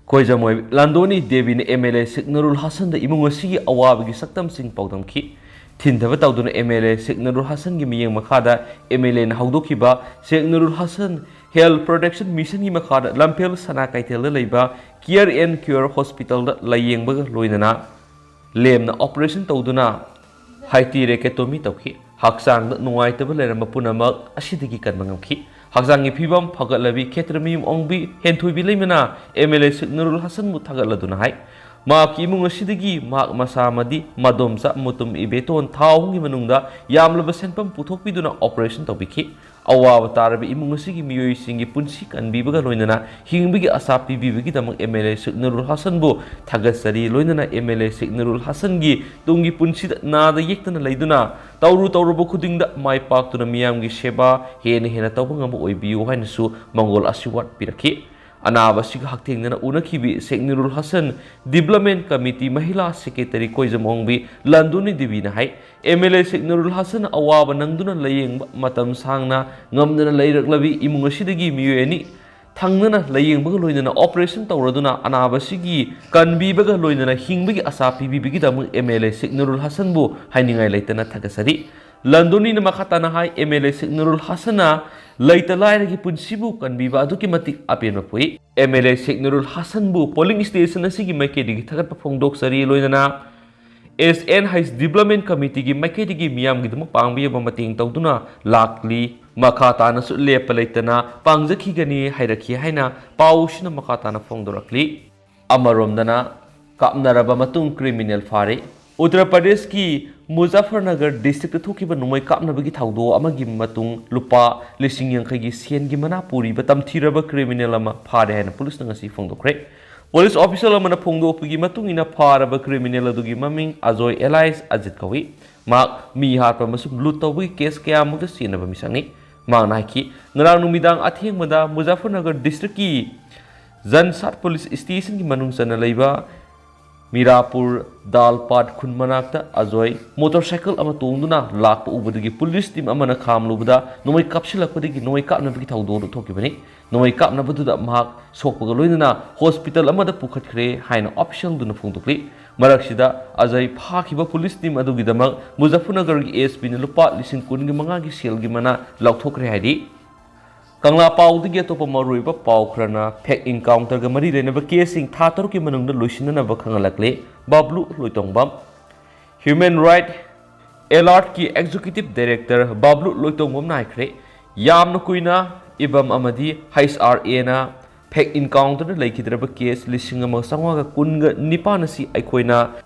ꯈꯣꯏꯖꯝ ꯑꯣꯏꯕꯤ ꯂꯥꯟꯗꯣꯅꯤ ꯗꯦꯕꯤꯅ M L A ꯁꯦꯛ ꯅꯨꯔꯨꯜ ꯍꯁꯟꯗ ꯏꯃꯨꯡ ꯑꯁꯤꯒꯤ ꯑꯋꯥꯕꯒꯤ ꯁꯛꯇꯝꯁꯤꯡ ꯄꯥꯎꯗꯝꯈꯤ꯫ ꯊꯤꯟꯊꯕ ꯇꯧꯗꯨꯅ M L A ꯁꯦꯛ ꯅꯨꯔꯨꯜ ꯍꯁꯟꯒꯤ ꯃꯤꯠꯌꯦꯡ ꯃꯈꯥꯗ M L A ꯅ ꯍꯧꯗꯣꯛꯈꯤꯕ ꯁꯦꯛ ꯅꯨꯔꯨꯜ ꯍꯁꯟ Health Protection Mission ꯒꯤ ꯃꯈꯥꯗ ꯂꯝꯐꯦꯜ ꯁꯅꯥ ꯀꯩꯊꯦꯜꯗ ꯂꯩꯕ Care and Cure Hospital ꯗ ꯂꯥꯌꯦꯡꯕꯒ ꯂꯣꯏꯅꯅ ꯂꯦꯝꯅ operation ꯇꯧꯗꯨꯅ hysterectomy ꯇꯧꯈꯤ꯫ ꯍꯛꯆꯥꯡꯗ ꯅꯨꯡꯉꯥꯏꯇꯕ ꯂꯩꯔꯝꯕ ꯄꯨꯝꯅꯃꯛ ꯑꯁꯤꯗꯒꯤ ꯀꯟꯕ ꯉꯝꯈꯤ꯫ ꯍꯛꯆꯥꯡꯒꯤ ꯐꯤꯕꯝ ꯐꯒꯠꯂꯕꯤ ꯈꯦꯇ꯭ꯔꯤꯃꯌꯨꯝ ꯑꯣꯡꯕꯤ ꯍꯦꯟꯊꯣꯏꯕꯤ ꯂꯩꯃꯅ M L A ꯁꯦꯛ ꯅꯨꯔꯨꯜ ꯍꯁꯟꯕꯨ ꯊꯥꯒꯠꯂꯗꯨꯅ ꯍꯥꯏ, ꯃꯍꯥꯛꯀꯤ ꯏꯃꯨꯡ ꯑꯁꯤꯗꯒꯤ ꯃꯍꯥꯛ ꯃꯁꯥ ꯑꯃꯗꯤ ꯃꯗꯣꯝꯆꯥ ꯃꯨꯇꯨꯝ ꯏꯕꯦꯇꯣꯟ ꯊꯥ ꯑꯍꯨꯝꯒꯤ ꯃꯅꯨꯡꯗ ꯌꯥꯝꯂꯕ ꯁꯦꯟꯐꯝ ꯄꯨꯊꯣꯛꯄꯤꯗꯨꯅ operation ꯇꯧꯕꯤꯈꯤ꯫ ꯑꯋꯥꯕ ꯇꯥꯔꯕ ꯏꯃꯨꯡ ꯑꯁꯤꯒꯤ ꯃꯤꯑꯣꯏꯁꯤꯡꯒꯤ ꯄꯨꯟꯁꯤ ꯀꯟꯕꯤꯕꯒ ꯂꯣꯏꯅꯅ ꯍꯤꯡꯕꯒꯤ ꯑꯁꯥ ꯄꯤꯕꯤꯕꯒꯤꯗꯃꯛ MLA ꯁꯦꯈ ꯅꯨꯔꯨꯜ ꯍꯁꯟꯕꯨ ꯊꯥꯒꯠꯆꯔꯤ꯫ ꯂꯣꯏꯅꯅ MLA ꯁꯦꯈ ꯅꯨꯔꯨꯜ ꯍꯁꯟꯒꯤ ꯇꯨꯡꯒꯤ ꯄꯨꯟꯁꯤꯗ ꯅꯥꯗ ꯌꯦꯛꯇꯅ ꯂꯩꯗꯨꯅ ꯇꯧꯔꯨ ꯇꯧꯔꯨꯕ ꯈꯨꯗꯤꯡꯗ ꯃꯥꯏ ꯄꯥꯛꯇꯨꯅ ꯃꯤꯌꯥꯝꯒꯤ ꯁꯦꯕꯥ ꯍꯦꯟꯅ ꯍꯦꯟꯅ ꯇꯧꯕ ꯉꯝꯕ ꯑꯣꯏꯕꯤꯌꯨ ꯍꯥꯏꯅꯁꯨ ꯃꯪꯒꯣꯜ ꯑꯁꯤꯔꯋꯥꯗ ꯄꯤꯔꯛꯈꯤ꯫ ꯑꯅꯥꯕ ꯑꯁꯤꯒ ꯍꯛꯊꯦꯡꯅꯅ ꯎꯅꯈꯤꯕꯤ ꯁꯦꯈ ꯅꯨꯔꯨꯜ ꯍꯁꯟ Development Committee ꯃꯍꯤꯂꯥ secretary ꯀꯣꯏꯖꯝ ꯑꯣꯡꯕꯤ ꯂꯟꯗꯣꯅꯤ ꯗꯦꯕꯤꯅ ꯍꯥꯏ, MLA ꯁꯦꯈ ꯅꯨꯔꯨꯜ ꯍꯁꯟ ꯑꯋꯥꯕ ꯅꯪꯗꯨꯅ ꯂꯥꯌꯦꯡꯕ ꯃꯇꯝ ꯁꯥꯡꯅ ꯉꯝꯗꯅ ꯂꯩꯔꯛꯂꯕꯤ ꯏꯃꯨꯡ ꯑꯁꯤꯗꯒꯤ ꯃꯤꯑꯣꯏ ꯑꯅꯤ ꯊꯪꯅꯅ ꯂꯥꯌꯦꯡꯕꯒ ꯂꯣꯏꯅꯅ operation ꯇꯧꯔꯗꯨꯅ ꯑꯅꯥꯕꯁꯤꯒꯤ ꯀꯟꯕꯤꯕꯒ ꯂꯣꯏꯅꯅ ꯍꯤꯡꯕꯒꯤ ꯑꯁꯥ ꯄꯤꯕꯤꯕꯒꯤꯗꯃꯛ MLA ꯁꯦꯈ ꯅꯨꯔꯨꯜ ꯍꯁꯟꯕꯨ ꯍꯥꯏꯅꯤꯡꯉꯥꯏ ꯂꯩꯇꯅ ꯊꯥꯒꯠꯆꯔꯤ꯫ ꯂꯟꯗꯣꯅꯤꯅ ꯃꯈꯥ ꯇꯥꯅ ꯍꯥꯏ, MLA ꯁꯦꯈ ꯅꯨꯔꯨꯜ ꯍꯁꯟꯅ ꯂꯩꯇ ꯂꯥꯏꯔꯒꯤ ꯄꯨꯟꯁꯤꯕꯨ ꯀꯟꯕꯤꯕ ꯑꯗꯨꯛꯀꯤ ꯃꯇꯤꯛ ꯑꯄꯦꯟꯕ ꯄꯣꯛꯏ꯫ MLA ꯁꯦꯈ ꯅꯨꯔꯨꯜ ꯍꯁꯟꯕꯨ polling station ꯑꯁꯤꯒꯤ ꯃꯥꯏꯀꯩꯗꯒꯤ ꯊꯥꯒꯠꯄ ꯐꯣꯡꯗꯣꯛꯆꯔꯤ꯫ ꯂꯣꯏꯅꯅ SNH Development Committeeꯒꯤ ꯃꯥꯏꯀꯩꯗꯒꯤ ꯃꯤꯌꯥꯝꯒꯤꯗꯃꯛ ꯄꯥꯡꯕꯤꯕ ꯃꯇꯦꯡ ꯇꯧꯗꯨꯅ ꯂꯥꯛꯂꯤ꯫ ꯃꯈꯥ ꯇꯥꯅꯁꯨ ꯂꯦꯞꯄ ꯂꯩꯇꯅ ꯄꯥꯡꯖꯈꯤꯒꯅꯤ ꯍꯥꯏꯔꯛꯈꯤ ꯍꯥꯏꯅ ꯄꯥꯎꯁꯤꯅ ꯃꯈꯥ ꯇꯥꯅ ꯐꯣꯡꯗꯣꯔꯛꯂꯤ꯫ ꯑꯃꯔꯣꯝꯗꯅ, ꯀꯥꯞꯅꯔꯕ ꯃꯇꯨꯡ criminal ꯐꯥꯔꯦ꯫ ꯎꯠꯇꯔ ꯄ꯭ꯔꯗꯦꯁꯀꯤ ꯃꯨꯖꯥꯐꯔꯅꯒꯔ districtꯇ ꯊꯣꯛꯈꯤꯕ ꯅꯣꯡꯃꯩ ꯀꯥꯞꯅꯕꯒꯤ ꯊꯧꯗꯣꯛ ꯑꯃꯒꯤ ꯃꯇꯨꯡ ꯂꯨꯄꯥ ꯂꯤꯁꯤꯡ ꯌꯥꯡꯈꯩꯒꯤ ꯁꯦꯟꯒꯤ ꯃꯅꯥ ꯄꯨꯔꯤꯕ ꯇꯝꯊꯤꯔꯕ criminal ꯑꯃ ꯐꯥꯔꯦ ꯍꯥꯏꯅ ꯄꯨꯂꯤꯁꯅ ꯉꯁꯤ ꯐꯣꯡꯗꯣꯛꯈ꯭ꯔꯦ꯫ ꯄꯨꯂꯤꯁ official ꯑꯃꯅ ꯐꯣꯡꯗꯣꯛꯄꯒꯤ ꯃꯇꯨꯡ ꯏꯟꯅ, ꯐꯥꯔꯕ criminal ꯑꯗꯨꯒꯤ ꯃꯃꯤꯡ ꯑꯖꯣꯏ alias ꯑꯖꯤꯠ ꯀꯧꯏ꯫ ꯃꯍꯥꯛ ꯃꯤ ꯍꯥꯠꯄ ꯑꯃꯁꯨꯡ ꯂꯨꯠ ꯇꯧꯕꯒꯤ ꯀꯦꯁ ꯀꯌꯥꯃꯨꯛꯇ ꯆꯦꯟꯅꯕ ꯃꯤꯁꯛꯅꯤ꯫ ꯃꯍꯥꯛꯅ ꯍꯥꯏꯈꯤ, ꯉꯔꯥꯡ ꯅꯨꯃꯤꯗꯥꯡ ꯑꯊꯦꯡꯕꯗ ꯃꯨꯖꯥꯐꯔꯅꯒꯔ districtꯀꯤ ꯖꯟꯁꯥꯠ police stationꯒꯤ ꯃꯅꯨꯡ ꯆꯟꯅ ꯂꯩꯕ ꯃꯤꯔꯥꯄꯨꯔ ꯗꯥꯜꯄꯥꯠ ꯈꯨꯟ ꯃꯅꯥꯛꯇ ꯑꯖꯣꯏ motorcycle ꯑꯃ ꯇꯣꯡꯗꯨꯅ ꯂꯥꯛꯄ ꯎꯕꯗꯒꯤ ꯄꯨꯂꯤꯁ ꯇꯤꯝ ꯑꯃꯅ ꯈꯥꯝꯂꯨꯕꯗ ꯅꯣꯡꯃꯩ ꯀꯥꯞꯁꯤꯜꯂꯛꯄꯗꯒꯤ ꯅꯣꯡꯃꯩ ꯀꯥꯞꯅꯕꯒꯤ ꯊꯧꯗꯣꯛ ꯑꯗꯨ ꯊꯣꯛꯈꯤꯕꯅꯤ꯫ ꯅꯣꯡꯃꯩ ꯀꯥꯞꯅꯕꯗꯨꯗ ꯃꯍꯥꯛ ꯁꯣꯛꯄꯒ ꯂꯣꯏꯅꯅ ꯍꯣꯁꯄꯤꯇꯥꯜ ꯑꯃꯗ ꯄꯨꯈꯠꯈ꯭ꯔꯦ ꯍꯥꯏꯅ officialꯗꯨꯅ ꯐꯣꯡꯗꯣꯛꯂꯤ꯫ ꯃꯔꯛꯁꯤꯗ ꯑꯖꯣꯏ ꯐꯥꯈꯤꯕ ꯄꯨꯂꯤꯁ ꯇꯤꯝ ꯑꯗꯨꯒꯤꯗꯃꯛ ꯃꯨꯖꯥꯐꯔꯅꯒꯔꯒꯤ SPꯅ ꯂꯨꯄꯥ ꯂꯤꯁꯤꯡ ꯀꯨꯟꯒꯤ ꯃꯉꯥꯒꯤ ꯁꯦꯜꯒꯤ ꯃꯅꯥ ꯂꯥꯎꯊꯣꯛꯈ꯭ꯔꯦ ꯍꯥꯏꯔꯤ꯫ ꯀꯪꯂꯥ ꯄꯥꯎꯗꯒꯤ ꯑꯇꯣꯞꯄ ꯃꯔꯨꯑꯣꯏꯕ ꯄꯥꯎ ꯈꯔꯅ, fake encounterꯒ ꯃꯔꯤ ꯂꯩꯅꯕ ꯀꯦꯁꯁꯤꯡ ꯊꯥ ꯇꯔꯨꯛꯀꯤ ꯃꯅꯨꯡꯗ ꯂꯣꯏꯁꯤꯟꯅꯅꯕ ꯈꯪꯍꯜꯂꯛꯂꯦ꯫ ꯕꯥꯕ꯭ꯂꯨ ꯂꯣꯏꯇꯣꯡꯕꯝ꯫ Human Right Alertꯀꯤ executive director ꯕꯥꯕ꯭ꯂꯨ ꯂꯣꯏꯇꯣꯡꯕꯝꯅ ꯍꯥꯏꯈ꯭ꯔꯦ, ꯌꯥꯝꯅ ꯀꯨꯏꯅ ꯏꯕꯝ ꯑꯃꯗꯤ HRAꯅ ꯐꯦꯛ ꯏꯟꯀꯥꯎꯟꯇꯔꯗ ꯂꯩꯈꯤꯗ꯭ꯔꯕ ꯀꯦꯁ ꯂꯤꯁꯤꯡ ꯑꯃ ꯆꯥꯝꯃꯉꯥꯒ ꯀꯨꯟꯒ ꯅꯤꯄꯥꯟ ꯑꯁꯤ ꯑꯩꯈꯣꯏꯅ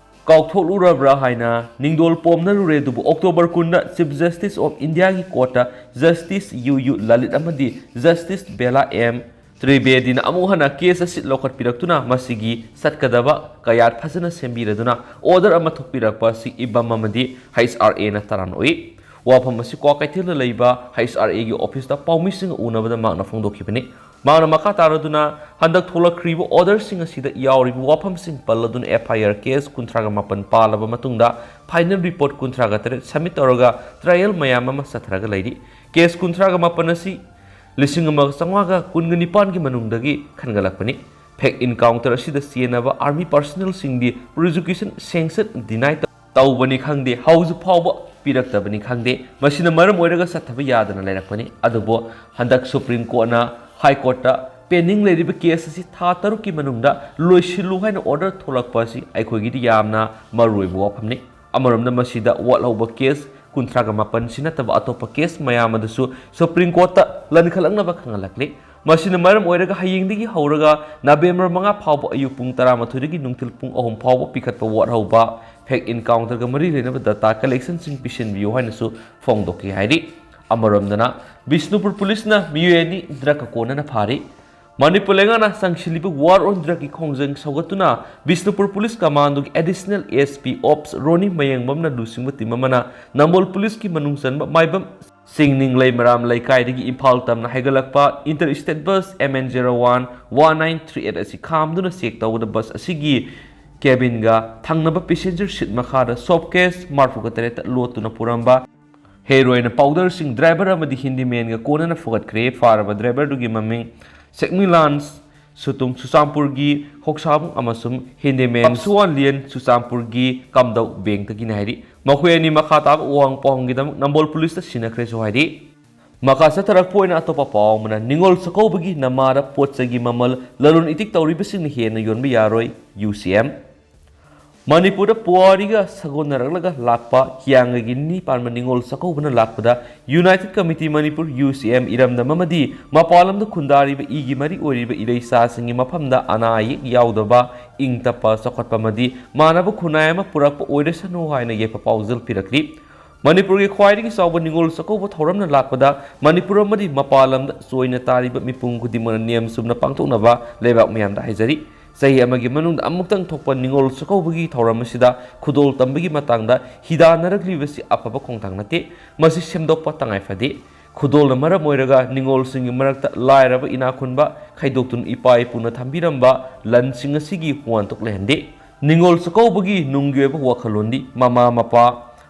ꯀꯥꯎꯊꯣꯛꯂꯨꯔꯕ꯭ꯔꯥ ꯍꯥꯏꯅ ꯅꯤꯡꯗꯣꯜ ꯄꯣꯝꯅꯔꯨꯔꯦ꯫ ꯑꯗꯨꯕꯨ ꯑꯣꯛꯇꯣꯕꯔ ꯀꯨꯟꯗ ꯆꯤꯐ ꯖꯁꯇꯤꯁ ꯑꯣꯐ ꯏꯟꯗꯤꯌꯥꯒꯤ ꯀꯣꯔꯠꯇ ꯖꯁꯇꯤꯁ ꯌꯨ ꯌꯨ ꯂꯂꯤꯠ ꯑꯃꯗꯤ ꯖꯁꯇꯤꯁ ꯕꯦꯂꯥ ꯑꯦꯝ ꯇ꯭ꯔꯤꯕꯦꯗꯤꯅ ꯑꯃꯨꯛ ꯍꯟꯅ ꯀꯦꯁ ꯑꯁꯤ ꯂꯧꯈꯠꯄꯤꯔꯛꯇꯨꯅ ꯃꯁꯤꯒꯤ ꯆꯠꯀꯗꯕ ꯀꯌꯥꯠ ꯐꯖꯅ ꯁꯦꯝꯕꯤꯔꯗꯨꯅ ꯑꯣꯔꯗꯔ ꯑꯃ ꯊꯣꯛꯄꯤꯔꯛꯄ ꯑꯁꯤ ꯏꯕꯝ ꯑꯃꯗꯤ ꯍꯩꯆ ꯑꯥꯔ ꯑꯦꯅ ꯇꯔꯥꯝꯅ ꯎꯏ꯫ ꯋꯥꯐꯝ ꯑꯁꯤ ꯀ꯭ꯋꯥꯀꯩꯊꯦꯜꯗ ꯂꯩꯕ ꯍꯩꯆ ꯑꯥꯔ ꯑꯦꯒꯤ ꯑꯣꯐꯤꯁꯇ ꯄꯥꯎꯃꯤꯁꯤꯡꯒ ꯎꯅꯕꯗ ꯃꯍꯥꯛꯅ ꯐꯣꯡꯗꯣꯛꯈꯤꯕꯅꯤ꯫ ꯃꯍꯥꯛꯅ ꯃꯈꯥ ꯇꯥꯔꯗꯨꯅ ꯍꯟꯗꯛ ꯊꯣꯛꯂꯛꯈ꯭ꯔꯤꯕ ꯑꯣꯔꯗꯔꯁꯤꯡ ꯑꯁꯤꯗ ꯌꯥꯎꯔꯤꯕ ꯋꯥꯐꯝꯁꯤꯡ ꯄꯜꯂꯗꯨꯅ ꯑꯦꯐ ꯑꯥꯏ ꯑꯥꯔ ꯀꯦꯁ ꯀꯨꯟꯊ꯭ꯔꯥꯒ ꯃꯥꯄꯟ ꯄꯥꯜꯂꯕ ꯃꯇꯨꯡꯗ ꯐꯥꯏꯅꯦꯜ ꯔꯤꯄꯣꯔꯠ ꯀꯨꯟꯊ꯭ꯔꯥꯒ ꯇꯔꯦꯠ ꯁꯕꯃꯤꯠ ꯇꯧꯔꯒ ꯇ꯭ꯔꯥꯌꯦꯜ ꯃꯌꯥꯝ ꯑꯃ ꯆꯠꯊꯔꯒ ꯂꯩꯔꯤ꯫ ꯀꯦꯁ ꯀꯨꯟꯊ꯭ꯔꯥꯒ ꯃꯥꯄꯟ ꯑꯁꯤ ꯂꯤꯁꯤꯡ ꯑꯃꯒ ꯆꯥꯝꯃꯉꯥꯒ ꯀꯨꯟꯒ ꯅꯤꯄꯥꯟꯒꯤ ꯃꯅꯨꯡꯗꯒꯤ ꯈꯟꯒꯠꯂꯛꯄꯅꯤ꯫ ꯐꯦꯛ ꯏꯟꯀꯥꯎꯟꯇꯔ ꯑꯁꯤꯗ ꯆꯦꯟꯅꯕ ꯑꯥꯔꯃꯤ ꯄꯥꯔꯁꯅꯦꯜꯁꯤꯡꯗꯤ ꯄ꯭ꯔꯣꯁꯤꯀ꯭ꯌꯨꯁꯟ ꯁꯦꯡꯁꯟ ꯗꯤꯅꯥꯏ ꯇꯧꯕꯅꯤ ꯈꯪꯗꯦ, ꯍꯧꯖꯤꯛ ꯐꯥꯎꯕ ꯄꯤꯔꯛꯇꯕꯅꯤ ꯈꯪꯗꯦ, ꯃꯁꯤꯅ ꯃꯔꯝ ꯑꯣꯏꯔꯒ ꯆꯠꯊꯕ ꯌꯥꯗꯅ ꯂꯩꯔꯛꯄꯅꯤ꯫ ꯑꯗꯨꯕꯨ ꯍꯟꯗꯛ ꯁꯨꯄ꯭ꯔꯤꯝ ꯀꯣꯔꯠꯅ ꯍꯥꯏ ꯀꯣꯔꯠꯇ ꯄꯦꯟꯗꯤꯡ ꯂꯩꯔꯤꯕ ꯀꯦꯁ ꯑꯁꯤ ꯊꯥ ꯇꯔꯨꯛꯀꯤ ꯃꯅꯨꯡꯗ ꯂꯣꯏꯁꯤꯜꯂꯨ ꯍꯥꯏꯅ ꯑꯣꯔꯗꯔ ꯊꯣꯛꯂꯛꯄ ꯑꯁꯤ ꯑꯩꯈꯣꯏꯒꯤꯗꯤ ꯌꯥꯝꯅ ꯃꯔꯨꯑꯣꯏꯕ ꯋꯥꯐꯝꯅꯤ꯫ ꯑꯃꯔꯣꯝꯗ ꯃꯁꯤꯗ ꯋꯥꯠꯍꯧꯕ ꯀꯦꯁ ꯀꯨꯟꯊ꯭ꯔꯥꯒ ꯃꯥꯄꯟꯁꯤ ꯅꯠꯇꯕ ꯑꯇꯣꯞꯄ ꯀꯦꯁ ꯃꯌꯥꯝ ꯑꯗꯨꯁꯨ ꯁꯨꯄ꯭ꯔꯤꯝ ꯀꯣꯔꯠꯇ ꯂꯟꯈꯠꯂꯛꯅꯕ ꯈꯪꯍꯜꯂꯛꯂꯤ꯫ ꯃꯁꯤꯅ ꯃꯔꯝ ꯑꯣꯏꯔꯒ ꯍꯌꯦꯡꯗꯒꯤ ꯍꯧꯔꯒ ꯅꯕꯦꯝꯕꯔ ꯃꯉꯥ ꯐꯥꯎꯕ ꯑꯌꯨꯛ ꯄꯨꯡ ꯇꯔꯥꯃꯥꯊꯣꯏꯗꯒꯤ ꯅꯨꯡꯊꯤꯜ ꯄꯨꯡ ꯑꯍꯨꯝ ꯐꯥꯎꯕ ꯄꯤꯈꯠꯄ ꯋꯥꯠꯍꯧꯕ ꯐꯦꯛ ꯏꯟꯀꯥꯎꯟꯇꯔꯒ ꯃꯔꯤ ꯂꯩꯅꯕ ꯗꯇꯥ ꯀꯂꯦꯛꯁꯟꯁꯤꯡ ꯄꯤꯁꯤꯟꯕꯤꯌꯨ ꯍꯥꯏꯅꯁꯨ ꯐꯣꯡꯗꯣꯛꯈꯤ ꯍꯥꯏꯔꯤ꯫ ꯑꯃꯔꯣꯝꯗꯅ ꯕꯤꯁꯅꯨꯄꯨꯔ ꯄꯨꯂꯤꯁꯅ ꯃꯤꯑꯣꯏ ꯑꯅꯤ ꯗ꯭ꯔꯒꯀ ꯀꯣꯟꯅꯅ ꯐꯥꯔꯤ꯫ ꯃꯅꯤꯄꯨꯔ ꯂꯩꯉꯥꯛꯅ ꯆꯪꯁꯤꯜꯂꯤꯕ ꯋꯥꯔ ꯑꯣꯟ ꯗ꯭ꯔꯒꯀꯤ ꯈꯣꯡꯖꯪ ꯁꯧꯒꯠꯇꯨꯅ ꯕꯤꯁꯅꯨꯄꯨꯔ ꯄꯨꯂꯤꯁ ꯀꯃꯥꯟꯗꯣꯒꯤ additional S P ops Roni ꯃꯌꯦꯡꯕꯝꯅ ꯂꯨꯆꯤꯡꯕ ꯇꯤꯝ ꯑꯃꯅ ꯅꯝꯕꯣꯜ ꯄꯨꯂꯤꯁꯀꯤ ꯃꯅꯨꯡ ꯆꯟꯕ ꯃꯥꯏꯕꯝ ꯁꯤꯡ ꯅꯤꯡꯂꯩ ꯃꯔꯥꯝ ꯂꯩꯀꯥꯏꯗꯒꯤ ꯏꯝꯐꯥꯜ ꯇꯝꯅ ꯍꯥꯏꯒꯠꯂꯛꯄ interstate bus M N zero one one nine three eight ꯑꯁꯤ ꯈꯥꯝꯗꯨꯅ ꯆꯦꯛ ꯇꯧꯕꯗ ꯕꯁ ꯑꯁꯤꯒꯤ ꯀꯦꯕꯤꯟꯒ ꯊꯪꯅꯕ ꯄꯦꯁꯦꯟꯖꯔ ꯁꯤꯠ ꯃꯈꯥꯗ ꯁꯣꯞ ꯀꯦꯁ ꯃꯔꯐꯨꯒ ꯇꯔꯦꯠꯇ ꯂꯣꯠꯇꯨꯅ ꯄꯨꯔꯝꯕ ꯍꯦꯔꯣꯏꯟ ꯄꯥꯎꯗꯔꯁꯤꯡ ꯗ꯭ꯔꯥꯏꯚꯔ ꯑꯃꯗꯤ ꯍꯦꯟꯗꯤꯃꯦꯟꯒ ꯀꯣꯟꯅꯅ ꯐꯨꯒꯠꯈ꯭ꯔꯦ꯫ ꯐꯥꯔꯕ ꯗ꯭ꯔꯥꯏꯚꯔꯗꯨꯒꯤ ꯃꯃꯤꯡ ꯁꯦꯛꯃꯤꯂꯥꯟ ꯁꯨꯇꯨꯡ ꯆꯨꯔꯆꯥꯟꯄꯨꯔꯒꯤ ꯍꯣꯛꯁꯥꯕꯨꯡ ꯑꯃꯁꯨꯡ ꯍꯦꯟꯗꯤꯃꯦꯟ ꯁꯨꯋꯥꯟꯂꯤꯌꯟ ꯆꯨꯔꯆꯥꯟꯄꯨꯔꯒꯤ ꯀꯝꯗꯧ ꯕꯦꯡꯛꯇꯒꯤꯅꯤ ꯍꯥꯏꯔꯤ꯫ ꯃꯈꯣꯏ ꯑꯅꯤ ꯃꯈꯥ ꯇꯥꯕ ꯋꯥꯍꯪ ꯄꯥꯎꯍꯪꯒꯤꯗꯃꯛ ꯅꯝꯕꯣꯜ ꯄꯨꯂꯤꯁꯇ ꯁꯤꯟꯅꯈ꯭ꯔꯦꯁꯨ ꯍꯥꯏꯔꯤ꯫ ꯃꯈꯥ ꯆꯠꯊꯔꯛꯄ ꯑꯣꯏꯅ ꯑꯇꯣꯞꯄ ꯄꯥꯎ ꯑꯃꯅ ꯅꯤꯉꯣꯜ ꯆꯥꯛꯀꯧꯕꯒꯤ ꯅꯃꯥꯗ ꯄꯣꯠ ꯆꯩꯒꯤ ꯃꯃꯜ ꯂꯂꯣꯟ ꯏꯇꯤꯛ ꯇꯧꯔꯤꯕꯁꯤꯡꯅ ꯍꯦꯟꯅ ꯌꯣꯟꯕ ꯌꯥꯔꯣꯏ, ꯌꯨ ꯁꯤ ꯑꯦꯝ꯫ ꯃꯅꯤꯄꯨꯔꯗ ꯄꯨꯋꯥꯔꯤꯒ ꯁꯥꯒꯣꯟꯅꯔꯛꯂꯒ ꯂꯥꯛꯄ ꯍꯤꯌꯥꯡꯒꯩꯒꯤ ꯅꯤꯅꯤ ꯄꯥꯟꯕ ꯅꯤꯉꯣꯜ ꯆꯥꯛꯀꯧꯕꯅ ꯂꯥꯛꯄꯗ United Committee Manipur, U C M, ꯏꯔꯝꯗꯝ ꯑꯃꯗꯤ ꯃꯄꯥꯟ ꯂꯝꯗ ꯈꯨꯟꯗꯥꯔꯤꯕ ꯏꯒꯤ ꯃꯔꯤ ꯑꯣꯏꯔꯤꯕ ꯏꯔꯩꯆꯥꯁꯤꯡꯒꯤ ꯃꯐꯝꯗ ꯑꯅꯥ ꯑꯌꯦꯛ ꯌꯥꯎꯗꯕ, ꯏꯪ ꯇꯞꯄ, ꯆꯥꯎꯈꯠꯄ ꯑꯃꯗꯤ ꯃꯥꯟꯅꯕ ꯈꯨꯟꯅꯥꯏ ꯑꯃ ꯄꯨꯔꯛꯄ ꯑꯣꯏꯔꯁꯅꯨ ꯍꯥꯏꯅ ꯌꯥꯏꯐ ꯄꯥꯎꯖꯦꯜ ꯄꯤꯔꯛꯂꯤ꯫ ꯃꯅꯤꯄꯨꯔꯒꯤ ꯈ꯭ꯋꯥꯏꯗꯒꯤ ꯆꯥꯎꯕ ꯅꯤꯉꯣꯜ ꯆꯥꯛꯀꯧꯕ ꯊꯧꯔꯝꯅ ꯂꯥꯛꯄꯗ ꯃꯅꯤꯄꯨꯔ ꯑꯃꯗꯤ ꯃꯄꯥꯟ ꯂꯝꯗ ꯆꯣꯏꯅ ꯇꯥꯔꯤꯕ ꯃꯤꯄꯨꯝ ꯈꯨꯗꯤꯡꯃꯛꯅ ꯅꯤꯌꯝ ꯆꯨꯝꯅ ꯄꯥꯡꯊꯣꯛꯅꯕ ꯂꯩꯕꯥꯛ ꯃꯤꯌꯥꯝꯗ ꯍꯥꯏꯖꯔꯤ꯫ ꯆꯍꯤ ꯑꯃꯒꯤ ꯃꯅꯨꯡꯗ ꯑꯃꯨꯛꯇꯪ ꯊꯣꯛꯄ ꯅꯤꯉꯣꯜ ꯆꯥꯛꯀꯧꯕꯒꯤ ꯊꯧꯔꯝ ꯑꯁꯤꯗ ꯈꯨꯗꯣꯜ ꯇꯝꯕꯒꯤ ꯃꯇꯥꯡꯗ ꯍꯤꯗꯥꯟꯅꯔꯛꯂꯤꯕꯁꯤ ꯑꯐꯕ ꯈꯣꯡꯊꯥꯡ ꯅꯠꯇꯦ꯫ ꯃꯁꯤ ꯁꯦꯝꯗꯣꯛꯄ ꯇꯉꯥꯏ ꯐꯗꯦ꯫ ꯈꯨꯗꯣꯜꯅ ꯃꯔꯝ ꯑꯣꯏꯔꯒ ꯅꯤꯉꯣꯜꯁꯤꯡꯒꯤ ꯃꯔꯛꯇ ꯂꯥꯏꯔꯕ ꯏꯅꯥꯛ ꯈꯨꯟꯕ ꯈꯥꯏꯗꯣꯛꯇꯨꯅ ꯏꯄꯥ ꯏꯄꯨꯅ ꯊꯝꯕꯤꯔꯝꯕ ꯂꯟꯁꯤꯡ ꯑꯁꯤꯒꯤ ꯋꯥꯟꯊꯣꯛ ꯂꯩꯍꯟꯗꯦ꯫ ꯅꯤꯉꯣꯜ ꯆꯥꯛꯀꯧꯕꯒꯤ ꯅꯨꯡꯒꯤ ꯑꯣꯏꯕ ꯋꯥꯈꯜꯂꯣꯟꯗꯤ ꯃꯃꯥ ꯃꯄꯥ,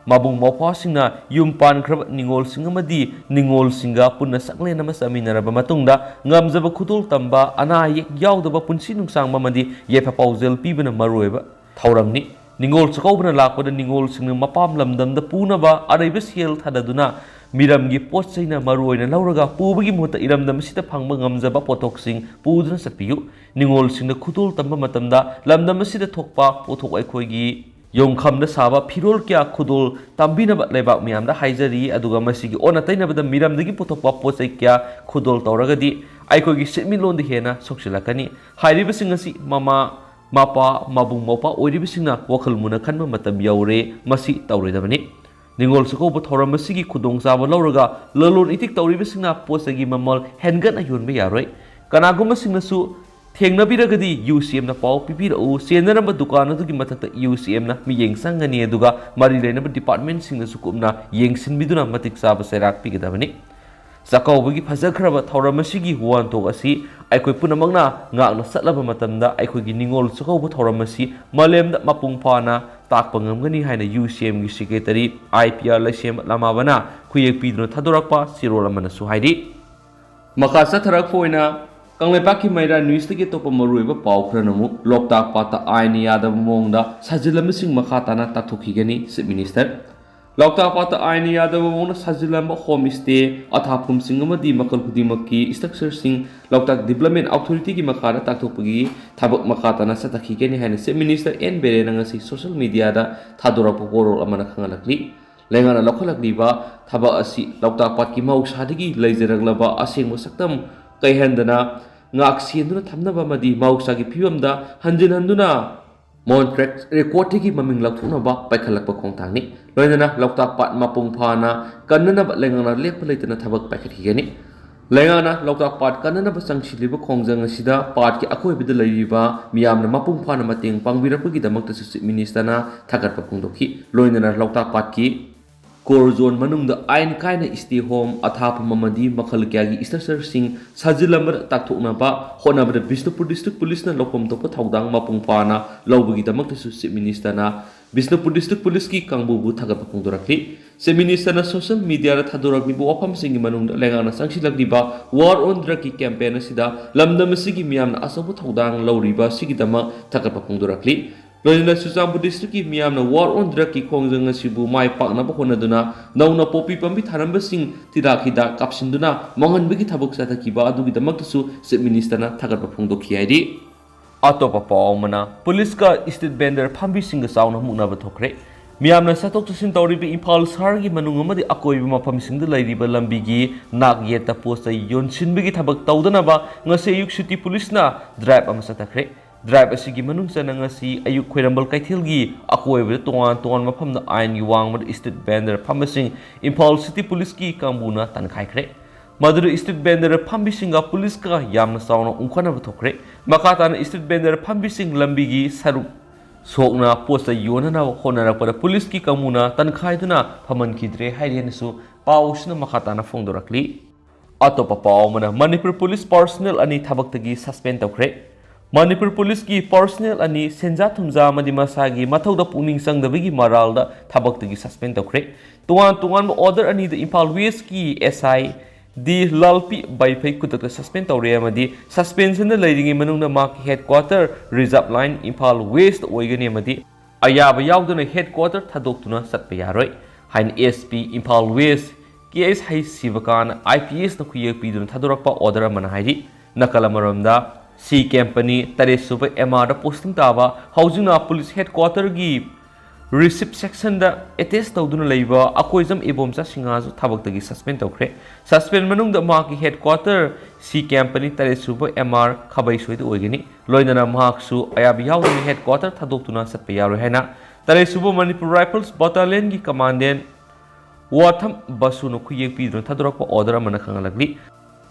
ꯃꯕꯨꯡ ꯃꯧꯄ꯭ꯋꯥꯁꯤꯡꯅ ꯌꯨꯝ ꯄꯥꯟꯈ꯭ꯔꯕ ꯅꯤꯉꯣꯜꯁꯤꯡ ꯑꯃꯗꯤ ꯅꯤꯉꯣꯜꯁꯤꯡꯒ ꯄꯨꯟꯅ ꯆꯥꯛꯂꯦꯟ ꯑꯃ ꯆꯥꯃꯤꯟꯅꯔꯕ ꯃꯇꯨꯡꯗ ꯉꯝꯖꯕ ꯈꯨꯗꯣꯜ ꯇꯝꯕ, ꯑꯅꯥ ꯑꯌꯦꯛ ꯌꯥꯎꯗꯕ ꯄꯨꯟꯁꯤ ꯅꯨꯡꯁꯥꯡꯕ ꯑꯃꯗꯤ ꯌꯥꯏꯐ ꯄꯥꯎꯖꯦꯜ ꯄꯤꯕꯅ ꯃꯔꯨꯑꯣꯏꯕ ꯊꯧꯔꯝꯅꯤ꯫ ꯅꯤꯉꯣꯜ ꯆꯥꯛꯀꯧꯕꯅ ꯂꯥꯛꯄꯗ ꯅꯤꯉꯣꯜꯁꯤꯡꯅ ꯃꯄꯥꯝ ꯂꯝꯗꯝꯗ ꯄꯨꯅꯕ ꯑꯔꯩꯕ ꯁꯦꯜ ꯊꯥꯗꯗꯨꯅ ꯃꯤꯔꯝꯒꯤ ꯄꯣꯠ ꯆꯩꯅ ꯃꯔꯨ ꯑꯣꯏꯅ ꯂꯧꯔꯒ ꯄꯨꯕꯒꯤ ꯃꯍꯨꯠꯇ ꯏꯔꯝꯗꯝ ꯑꯁꯤꯗ ꯐꯪꯕ ꯉꯝꯖꯕ ꯄꯣꯠꯊꯣꯛꯁꯤꯡ ꯄꯨꯗꯨꯅ ꯆꯠꯄꯤꯌꯨ꯫ ꯅꯤꯉꯣꯜꯁꯤꯡꯅ ꯈꯨꯗꯣꯜ ꯇꯝꯕ ꯃꯇꯝꯗ ꯂꯝꯗꯝ ꯑꯁꯤꯗ ꯊꯣꯛꯄ ꯄꯣꯠꯊꯣꯛ ꯑꯩꯈꯣꯏꯒꯤ ꯌꯣꯡꯈꯝꯗ ꯁꯥꯕ ꯐꯤꯔꯣꯜ ꯀꯌꯥ ꯈꯨꯗꯣꯜ ꯇꯝꯕꯤꯅꯕ ꯂꯩꯕꯥꯛ ꯃꯤꯌꯥꯝꯗ ꯍꯥꯏꯖꯔꯤ꯫ ꯑꯗꯨꯒ ꯃꯁꯤꯒꯤ ꯑꯣꯟꯅ ꯇꯩꯅꯕꯗ ꯃꯤꯔꯝꯗꯒꯤ ꯄꯨꯊꯣꯛꯄ ꯄꯣꯠ ꯆꯩ ꯀꯌꯥ ꯈꯨꯗꯣꯜ ꯇꯧꯔꯒꯗꯤ ꯑꯩꯈꯣꯏꯒꯤ ꯁꯦꯟꯃꯤꯠꯂꯣꯟꯗ ꯍꯦꯟꯅ ꯁꯣꯛꯆꯤꯜꯂꯛꯀꯅꯤ꯫ ꯍꯥꯏꯔꯤꯕꯁꯤꯡ ꯑꯁꯤ ꯃꯃꯥ, ꯃꯄꯥ, ꯃꯕꯨꯡ ꯃꯧꯄ꯭ꯋꯥ ꯑꯣꯏꯔꯤꯕꯁꯤꯡꯅ ꯋꯥꯈꯜ ꯃꯨꯟꯅ ꯈꯟꯕ ꯃꯇꯝ ꯌꯧꯔꯦ꯫ ꯃꯁꯤ ꯇꯧꯔꯣꯏꯗꯕꯅꯤ꯫ ꯅꯤꯉꯣꯜ ꯆꯥꯛꯀꯧꯕ ꯊꯧꯔꯝ ꯑꯁꯤꯒꯤ ꯈꯨꯗꯣꯡꯆꯥꯕ ꯂꯧꯔꯒ ꯂꯂꯣꯟ ꯏꯇꯤꯛ ꯇꯧꯔꯤꯕꯁꯤꯡꯅ ꯄꯣꯠ ꯆꯩꯒꯤ ꯃꯃꯜ ꯍꯦꯟꯒꯠꯅ ꯌꯣꯟꯕ ꯌꯥꯔꯣꯏ꯫ ꯀꯅꯥꯒꯨꯝꯕꯁꯤꯡꯅꯁꯨ ꯊꯦꯡꯅꯕꯤꯔꯒꯗꯤ ꯌꯨ ꯁꯤ ꯑꯦꯝꯅ ꯄꯥꯎ ꯄꯤꯕꯤꯔꯛꯎ꯫ ꯆꯦꯟꯅꯔꯝꯕ ꯗꯨꯀꯥꯟ ꯑꯗꯨꯒꯤ ꯃꯊꯛꯇ ꯌꯨ ꯁꯤ ꯑꯦꯝꯅ ꯃꯤꯠꯌꯦꯡ ꯆꯪꯒꯅꯤ, ꯑꯗꯨꯒ ꯃꯔꯤ ꯂꯩꯅꯕ ꯗꯤꯄꯥꯔꯠꯃꯦꯟꯁꯤꯡꯅꯁꯨ ꯀꯨꯞꯅ ꯌꯦꯡꯁꯤꯟꯕꯤꯗꯨꯅ ꯃꯇꯤꯛ ꯆꯥꯕ ꯆꯩꯔꯥꯛ ꯄꯤꯒꯗꯕꯅꯤ꯫ ꯆꯥꯛꯀꯧꯕꯒꯤ ꯐꯖꯈ꯭ꯔꯕ ꯊꯧꯔꯝ ꯑꯁꯤꯒꯤ ꯋꯥꯍꯟꯊꯣꯛ ꯑꯁꯤ ꯑꯩꯈꯣꯏ ꯄꯨꯝꯅꯃꯛꯅ ꯉꯥꯛꯅ ꯆꯠꯂꯕ ꯃꯇꯝꯗ ꯑꯩꯈꯣꯏꯒꯤ ꯅꯤꯉꯣꯜ ꯆꯥꯛꯀꯧꯕ ꯊꯧꯔꯝ ꯑꯁꯤ ꯃꯥꯂꯦꯝꯗ ꯃꯄꯨꯡ ꯐꯥꯅ ꯇꯥꯛꯄ ꯉꯝꯒꯅꯤ ꯍꯥꯏꯅ ꯌꯨ ꯁꯤ ꯑꯦꯝꯒꯤ ꯁꯦꯀ꯭ꯔꯦꯇꯔꯤ ꯑꯥꯏ ꯄꯤ ꯑꯥꯔ ꯂꯩꯁꯦꯝꯕ ꯂꯃꯥꯕꯅ ꯈꯨꯌꯦꯛ ꯄꯤꯗꯨꯅ ꯊꯥꯗꯣꯔꯛꯄ ꯆꯦꯔꯣꯜ ꯑꯃꯅꯁꯨ ꯍꯥꯏꯔꯤ꯫ ꯃꯈꯥ ꯆꯠꯊꯔꯛꯄ ꯑꯣꯏꯅ ꯀꯪꯂꯩꯄꯥꯛꯀꯤ ꯃꯩꯔꯥ ꯅ꯭ꯌꯨꯁꯇꯒꯤ ꯑꯇꯣꯞꯄ ꯃꯔꯨꯑꯣꯏꯕ ꯄꯥꯎ ꯈꯔꯅ ꯑꯃꯨꯛ ꯂꯣꯛꯇꯥꯛ ꯄꯥꯠꯇ ꯑꯥꯏꯟꯅ ꯌꯥꯗꯕ ꯃꯑꯣꯡꯗ ꯁꯥꯖꯤꯜ ꯑꯃꯁꯤꯡ ꯃꯈꯥ ꯇꯥꯅ ꯇꯥꯛꯊꯣꯛꯈꯤꯒꯅꯤ ꯆꯤꯞ ꯃꯤꯅꯤꯁꯇꯔ꯫ ꯂꯣꯛꯇꯥꯛ ꯄꯥꯠꯇ ꯑꯥꯏꯟꯅ ꯌꯥꯗꯕ ꯃꯑꯣꯡꯗ ꯁꯥꯖꯤꯜꯂꯝꯕ ꯍꯣꯝ ꯁ꯭ꯇꯦ, ꯑꯊꯥꯐꯝꯁꯤꯡ ꯑꯃꯗꯤ ꯃꯈꯜ ꯈꯨꯗꯤꯡꯃꯛꯀꯤ ꯁ꯭ꯇ꯭ꯔꯛꯆꯔꯁꯤꯡ ꯂꯣꯛꯇꯥꯛ ꯗꯤꯕ꯭ꯂꯞꯃꯦꯟ ꯑꯣꯊꯣꯔꯤꯇꯤꯒꯤ ꯃꯈꯥꯗ ꯇꯥꯛꯊꯣꯛꯄꯒꯤ ꯊꯕꯛ ꯃꯈꯥ ꯇꯥꯅ ꯆꯠꯊꯈꯤꯒꯅꯤ ꯍꯥꯏꯅ ꯆꯤꯐ ꯃꯤꯅꯤꯁꯇꯔ ꯑꯦꯟ ꯕꯤꯔꯦꯟꯅ ꯉꯁꯤ ꯁꯣꯁꯤꯌꯦꯜ ꯃꯤꯗꯤꯌꯥꯗ ꯊꯥꯗꯣꯔꯛꯄ ꯋꯥꯔꯣꯜ ꯑꯃꯅ ꯈꯪꯍꯜꯂꯛꯂꯤ꯫ ꯂꯩꯉꯥꯛꯅ ꯂꯧꯈꯠꯂꯛꯂꯤꯕ ꯊꯕꯛ ꯑꯁꯤ ꯂꯣꯛꯇꯥꯛ ꯄꯥꯠꯀꯤ ꯃꯍꯧꯁꯥꯗꯒꯤ ꯂꯩꯖꯔꯛꯂꯕ ꯑꯁꯦꯡꯕ ꯁꯛꯇꯝ ꯀꯩꯍꯟꯗꯅ ꯉꯥꯛ ꯁꯦꯟꯗꯨꯅ ꯊꯝꯅꯕ ꯑꯃꯗꯤ ꯃꯍꯧꯁꯥꯒꯤ ꯐꯤꯕꯝꯗ ꯍꯟꯖꯤꯟ ꯍꯟꯗꯨꯅ ꯃꯣꯟ ꯇ꯭ꯔꯦꯛ ꯔꯦꯀꯣꯔꯗꯇꯒꯤ ꯃꯃꯤꯡ ꯂꯧꯊꯣꯛꯅꯕ ꯄꯥꯏꯈꯠꯂꯛꯄ ꯈꯣꯡꯊꯥꯡꯅꯤ꯫ ꯂꯣꯏꯅꯅ ꯂꯣꯛꯇꯥꯛ ꯄꯥꯠ ꯃꯄꯨꯡ ꯐꯥꯅ ꯀꯟꯅꯅꯕ ꯂꯩꯉꯥꯛꯅ ꯂꯦꯞꯄ ꯂꯩꯇꯅ ꯊꯕꯛ ꯄꯥꯏꯈꯠꯈꯤꯒꯅꯤ꯫ ꯂꯩꯉꯥꯛꯅ ꯂꯣꯛꯇꯥꯛ ꯄꯥꯠ ꯀꯟꯅꯅꯕ ꯆꯪꯁꯤꯜꯂꯤꯕ ꯈꯣꯡꯖꯪ ꯑꯁꯤꯗ ꯄꯥꯠꯀꯤ ꯑꯀꯣꯏꯕꯗ ꯂꯩꯔꯤꯕ ꯃꯤꯌꯥꯝꯅ ꯃꯄꯨꯡ ꯐꯥꯅ ꯃꯇꯦꯡ ꯄꯥꯡꯕꯤꯔꯛꯄꯒꯤꯗꯃꯛꯇꯁꯨ ꯆꯤꯐ ꯃꯤꯅꯤꯁꯇꯔꯅ ꯊꯥꯒꯠꯄ ꯐꯣꯡꯗꯣꯛꯈꯤ꯫ ꯂꯣꯏꯅꯅ ꯂꯣꯛꯇꯥꯛ ꯄꯥꯠꯀꯤ ꯀꯣꯔ ꯖꯣꯟ ꯃꯅꯨꯡꯗ ꯑꯥꯏꯟ ꯀꯥꯏꯅ ꯁ꯭ꯇꯦ ꯍꯣꯝ, ꯑꯊꯥꯐꯝ ꯑꯃꯗꯤ ꯃꯈꯜ ꯀꯌꯥꯒꯤ ꯁ꯭ꯇ꯭ꯔꯛꯆꯔꯁꯤꯡ ꯁꯥꯖꯤꯜꯂꯝꯕꯗ ꯇꯥꯛꯊꯣꯛꯅꯕ ꯍꯣꯠꯅꯕꯗ ꯕꯤꯁꯅꯨꯄꯨꯔ ꯗꯤꯁꯇ꯭ꯔꯤꯛ ꯄꯨꯂꯤꯁꯅ ꯂꯧꯐꯝ ꯊꯣꯛꯄ ꯊꯧꯗꯥꯡ ꯃꯄꯨꯡ ꯐꯥꯅ ꯂꯧꯕꯒꯤꯗꯃꯛꯇꯁꯨ ꯆꯤꯐ ꯃꯤꯅꯤꯁꯇꯔꯅ ꯕꯤꯁꯅꯨꯄꯨꯔ ꯗꯤꯁꯇ꯭ꯔꯤꯛ ꯄꯨꯂꯤꯁꯀꯤ ꯀꯥꯡꯕꯨꯕꯨ ꯊꯥꯒꯠꯄ ꯐꯣꯡꯗꯣꯔꯛꯂꯤ꯫ ꯆꯤꯐ ꯃꯤꯅꯤꯁꯇꯔꯅ ꯁꯣꯁꯤꯌꯦꯜ ꯃꯤꯗꯤꯌꯥꯗ ꯊꯥꯗꯣꯔꯛꯂꯤꯕ ꯋꯥꯐꯝꯁꯤꯡꯒꯤ ꯃꯅꯨꯡꯗ ꯂꯩꯉꯥꯛꯅ ꯆꯪꯁꯤꯜꯂꯛꯂꯤꯕ ꯋꯥꯔ ꯑꯣꯟ ꯗ꯭ꯔꯒꯀꯤ ꯀꯦꯝꯄꯦꯟ ꯑꯁꯤꯗ ꯂꯝꯗꯝ ꯑꯁꯤꯒꯤ ꯃꯤꯌꯥꯝꯅ ꯑꯆꯧꯕ ꯊꯧꯗꯥꯡ ꯂꯧꯔꯤꯕ ꯑꯁꯤꯒꯤꯗꯃꯛ ꯊꯥꯒꯠꯄ ꯐꯣꯡꯗꯣꯔꯛꯂꯤ꯫ ꯂꯣꯏꯅꯅ ꯆꯨꯔꯆꯥꯟꯄꯨꯔ ꯗꯤꯁꯇ꯭ꯔꯤꯛꯀꯤ ꯃꯤꯌꯥꯝꯅ ꯋꯥꯔ ꯑꯣꯟ ꯗ꯭ꯔꯒꯀꯤ ꯈꯣꯡꯖꯪ ꯑꯁꯤꯕꯨ ꯃꯥꯏ ꯄꯥꯛꯅꯕ ꯍꯣꯠꯅꯗꯨꯅ ꯅꯧꯅ ꯄꯣꯄꯤ ꯄꯥꯝꯕꯤ ꯊꯥꯔꯝꯕꯁꯤꯡ ꯇꯤꯗꯥꯛ ꯍꯤꯗꯥꯛ ꯀꯥꯞꯁꯤꯟꯗꯨꯅ ꯃꯥꯡꯍꯟꯕꯒꯤ ꯊꯕꯛ ꯆꯠꯊꯈꯤꯕ ꯑꯗꯨꯒꯤꯗꯃꯛꯇꯁꯨ ꯆꯤꯐ ꯃꯤꯅꯤꯁꯇꯔꯅ ꯊꯥꯒꯠꯄ ꯐꯣꯡꯗꯣꯛꯈꯤ ꯍꯥꯏꯔꯤ꯫ ꯑꯇꯣꯞꯄ ꯄꯥꯎ ꯑꯃꯅ, ꯄꯨꯂꯤꯁꯀ ꯁ꯭ꯇ꯭ꯔꯤꯠ ꯚꯦꯟꯗꯔ ꯐꯝꯕꯤꯁꯤꯡꯒ ꯆꯥꯎꯅ ꯃꯨꯛꯅꯕ ꯊꯣꯛꯈ꯭ꯔꯦ꯫ ꯃꯤꯌꯥꯝꯅ ꯆꯠꯊꯣꯛ ꯆꯠꯁꯤꯟ ꯇꯧꯔꯤꯕ ꯏꯝꯐꯥꯜ ꯁꯍꯔꯒꯤ ꯃꯅꯨꯡ ꯑꯃꯗꯤ ꯑꯀꯣꯏꯕ ꯃꯐꯝꯁꯤꯡꯗ ꯂꯩꯔꯤꯕ ꯂꯝꯕꯤꯒꯤ ꯅꯥꯛ ꯌꯦꯠꯇ ꯄꯣꯠ ꯆꯩ ꯌꯣꯟꯁꯤꯟꯕꯒꯤ ꯊꯕꯛ ꯇꯧꯗꯅꯕ ꯉꯁꯤ ꯑꯌꯨꯛ ꯁꯤꯇꯤ ꯄꯨꯂꯤꯁꯅ ꯗ꯭ꯔꯥꯏꯕ ꯑꯃ ꯆꯠꯊꯈ꯭ꯔꯦ꯫ ꯗ꯭ꯔꯥꯏꯕ ꯑꯁꯤꯒꯤ ꯃꯅꯨꯡ ꯆꯟꯅ ꯉꯁꯤ ꯑꯌꯨꯛ ꯈ꯭ꯋꯥꯏꯔꯝꯕꯟ ꯀꯩꯊꯦꯜꯒꯤ ꯑꯀꯣꯏꯕꯗ ꯇꯣꯉꯥꯟ ꯇꯣꯉꯥꯟꯕ ꯃꯐꯝꯗ ꯑꯥꯏꯟꯒꯤ ꯋꯥꯡꯃꯗ ꯁ꯭ꯇ꯭ꯔꯤꯠ ꯚꯦꯟꯗꯔ ꯐꯝꯕꯁꯤꯡ ꯏꯝꯐꯥꯜ ꯁꯤꯇꯤ ꯄꯨꯂꯤꯁꯀꯤ ꯀꯥꯡꯕꯨꯅ ꯇꯥꯟꯈꯥꯏꯈ꯭ꯔꯦ꯫ ꯃꯗꯨꯗ ꯁ꯭ꯇ꯭ꯔꯤꯠ ꯚꯦꯟꯗꯔ ꯐꯝꯕꯤꯁꯤꯡꯒ ꯄꯨꯂꯤꯁꯀ ꯌꯥꯝꯅ ꯆꯥꯎꯅ ꯎꯪꯈꯠꯅꯕ ꯊꯣꯛꯈ꯭ꯔꯦ꯫ ꯃꯈꯥ ꯇꯥꯅ ꯁ꯭ꯇ꯭ꯔꯤꯠ ꯚꯦꯟꯗꯔ ꯐꯝꯕꯤꯁꯤꯡ ꯂꯝꯕꯤꯒꯤ ꯁꯔꯨꯛ ꯁꯣꯛꯅ ꯄꯣꯠ ꯆꯩ ꯌꯣꯟꯅꯅꯕ ꯍꯣꯠꯅꯔꯛꯄꯗ ꯄꯨꯂꯤꯁꯀꯤ ꯀꯥꯡꯕꯨꯅ ꯇꯥꯟꯈꯥꯏꯗꯨꯅ ꯐꯝꯍꯟꯈꯤꯗ꯭ꯔꯦ ꯍꯥꯏꯔꯤ ꯍꯥꯏꯅꯁꯨ ꯄꯥꯎ ꯑꯁꯤꯅ ꯃꯈꯥ ꯇꯥꯅ ꯐꯣꯡꯗꯣꯔꯛꯂꯤ꯫ ꯑꯇꯣꯞꯄ ꯄꯥꯎ ꯑꯃꯅ, ꯃꯅꯤꯄꯨꯔ ꯄꯨꯂꯤꯁ ꯄꯥꯔꯁꯣꯅꯦꯜ ꯑꯅꯤ ꯊꯕꯛꯇꯒꯤ ꯁꯁꯄꯦꯟ ꯇꯧꯈ꯭ꯔꯦ꯫ ꯃꯅꯤꯄꯨꯔ ꯄꯨꯂꯤꯁꯀꯤ ꯄꯥꯔꯁꯣꯅꯦꯜ ꯑꯅꯤ ꯁꯦꯟꯖꯥ ꯊꯨꯝꯖꯥ ꯑꯃꯗꯤ ꯃꯁꯥꯒꯤ ꯃꯊꯧꯗ ꯄꯨꯛꯅꯤꯡ ꯆꯪꯗꯕꯒꯤ ꯃꯔꯥꯜꯗ ꯊꯕꯛꯇꯒꯤ ꯁꯁꯄꯦꯟ ꯇꯧꯈ꯭ꯔꯦ꯫ ꯇꯣꯉꯥꯟ ꯇꯣꯉꯥꯟꯕ ꯑꯣꯔꯗꯔ ꯑꯅꯤꯗ ꯏꯝꯐꯥꯜ ꯋꯦꯁꯀꯤ ꯑꯦꯁ ꯑꯥꯏ ꯗꯤ ꯂꯥꯜꯄꯤ ꯕꯥꯏꯐꯩ ꯈꯨꯗꯛꯇ ꯁꯁꯄꯦꯟ ꯇꯧꯔꯦ ꯑꯃꯗꯤ ꯁꯁꯄꯦꯟꯁꯟꯗ ꯂꯩꯔꯤꯉꯩ ꯃꯅꯨꯡꯗ ꯃꯍꯥꯛꯀꯤ headquarter reserve line Imphal west ꯑꯣꯏꯒꯅꯤ ꯑꯃꯗꯤ ꯑꯌꯥꯕ ꯌꯥꯎꯗꯅ ꯍꯦꯗꯀ꯭ꯋꯥꯇꯔ ꯊꯥꯗꯣꯛꯇꯨꯅ ꯆꯠꯄ ꯌꯥꯔꯣꯏ꯫ ꯍꯥꯏꯅ S P Imphal west K S H ꯁꯤꯕꯀꯥꯟ I P ꯑꯦꯁꯅ ꯈꯨꯌꯦꯛ ꯄꯤꯗꯨꯅ ꯊꯥꯗꯣꯔꯛꯄ ꯑꯣꯔꯗꯔ ꯑꯃꯅ ꯍꯥꯏꯔꯤ꯫ ꯅꯥꯀꯜ ꯑꯃꯔꯣꯝꯗ, ꯁꯤ ꯀꯦꯝꯄꯅꯤ ꯇꯔꯦꯠ ꯁꯨꯕ ꯑꯦꯝ ꯑꯥꯔꯗ ꯄꯣꯁꯇꯤꯡ ꯇꯥꯕ ꯍꯧꯖꯤꯛꯅ ꯄꯨꯂꯤꯁ ꯍꯦꯗꯀ꯭ꯋꯥꯇꯔꯒꯤ ꯔꯤꯁꯤꯞ ꯁꯦꯛꯁꯟꯗ ꯑꯦꯇꯦꯁ ꯇꯧꯗꯨꯅ ꯂꯩꯕ ꯑꯀꯣꯏꯖꯝ ꯏꯕꯣꯝꯆꯥ ꯁꯤꯡꯍꯁꯨ ꯊꯕꯛꯇꯒꯤ ꯁꯁꯄꯦꯟ ꯇꯧꯈ꯭ꯔꯦ꯫ ꯁꯁꯄꯦꯟ ꯃꯅꯨꯡꯗ ꯃꯍꯥꯛꯀꯤ ꯍꯦꯗꯀ꯭ꯋꯥꯇꯔ ꯁꯤ ꯀꯦꯝꯄꯅꯤ ꯇꯔꯦꯠ ꯁꯨꯕ ꯑꯦꯝ ꯑꯥꯔ ꯈꯥꯕꯩꯁꯣꯏꯗ ꯑꯣꯏꯒꯅꯤ꯫ ꯂꯣꯏꯅꯅ ꯃꯍꯥꯛꯁꯨ ꯑꯌꯥꯕ ꯌꯥꯎꯗꯅ ꯍꯦꯗꯀ꯭ꯋꯥꯇꯔ ꯊꯥꯗꯣꯛꯇꯨꯅ ꯆꯠꯄ ꯌꯥꯔꯣꯏ ꯍꯥꯏꯅ ꯇꯔꯦꯠ ꯁꯨꯕ ꯃꯅꯤꯄꯨꯔ ꯔꯥꯏꯐꯜꯁ ꯕꯠꯇꯥꯂꯤꯌꯟꯒꯤ ꯀꯃꯥꯟꯗꯦꯟ ꯋꯥꯊꯝ ꯕꯁꯨꯅ ꯈꯨꯌꯦꯛ ꯄꯤꯗꯨꯅ ꯊꯥꯗꯣꯔꯛꯄ ꯑꯣꯔꯗꯔ ꯑꯃꯅ ꯈꯪꯍꯜꯂꯛꯂꯤ꯫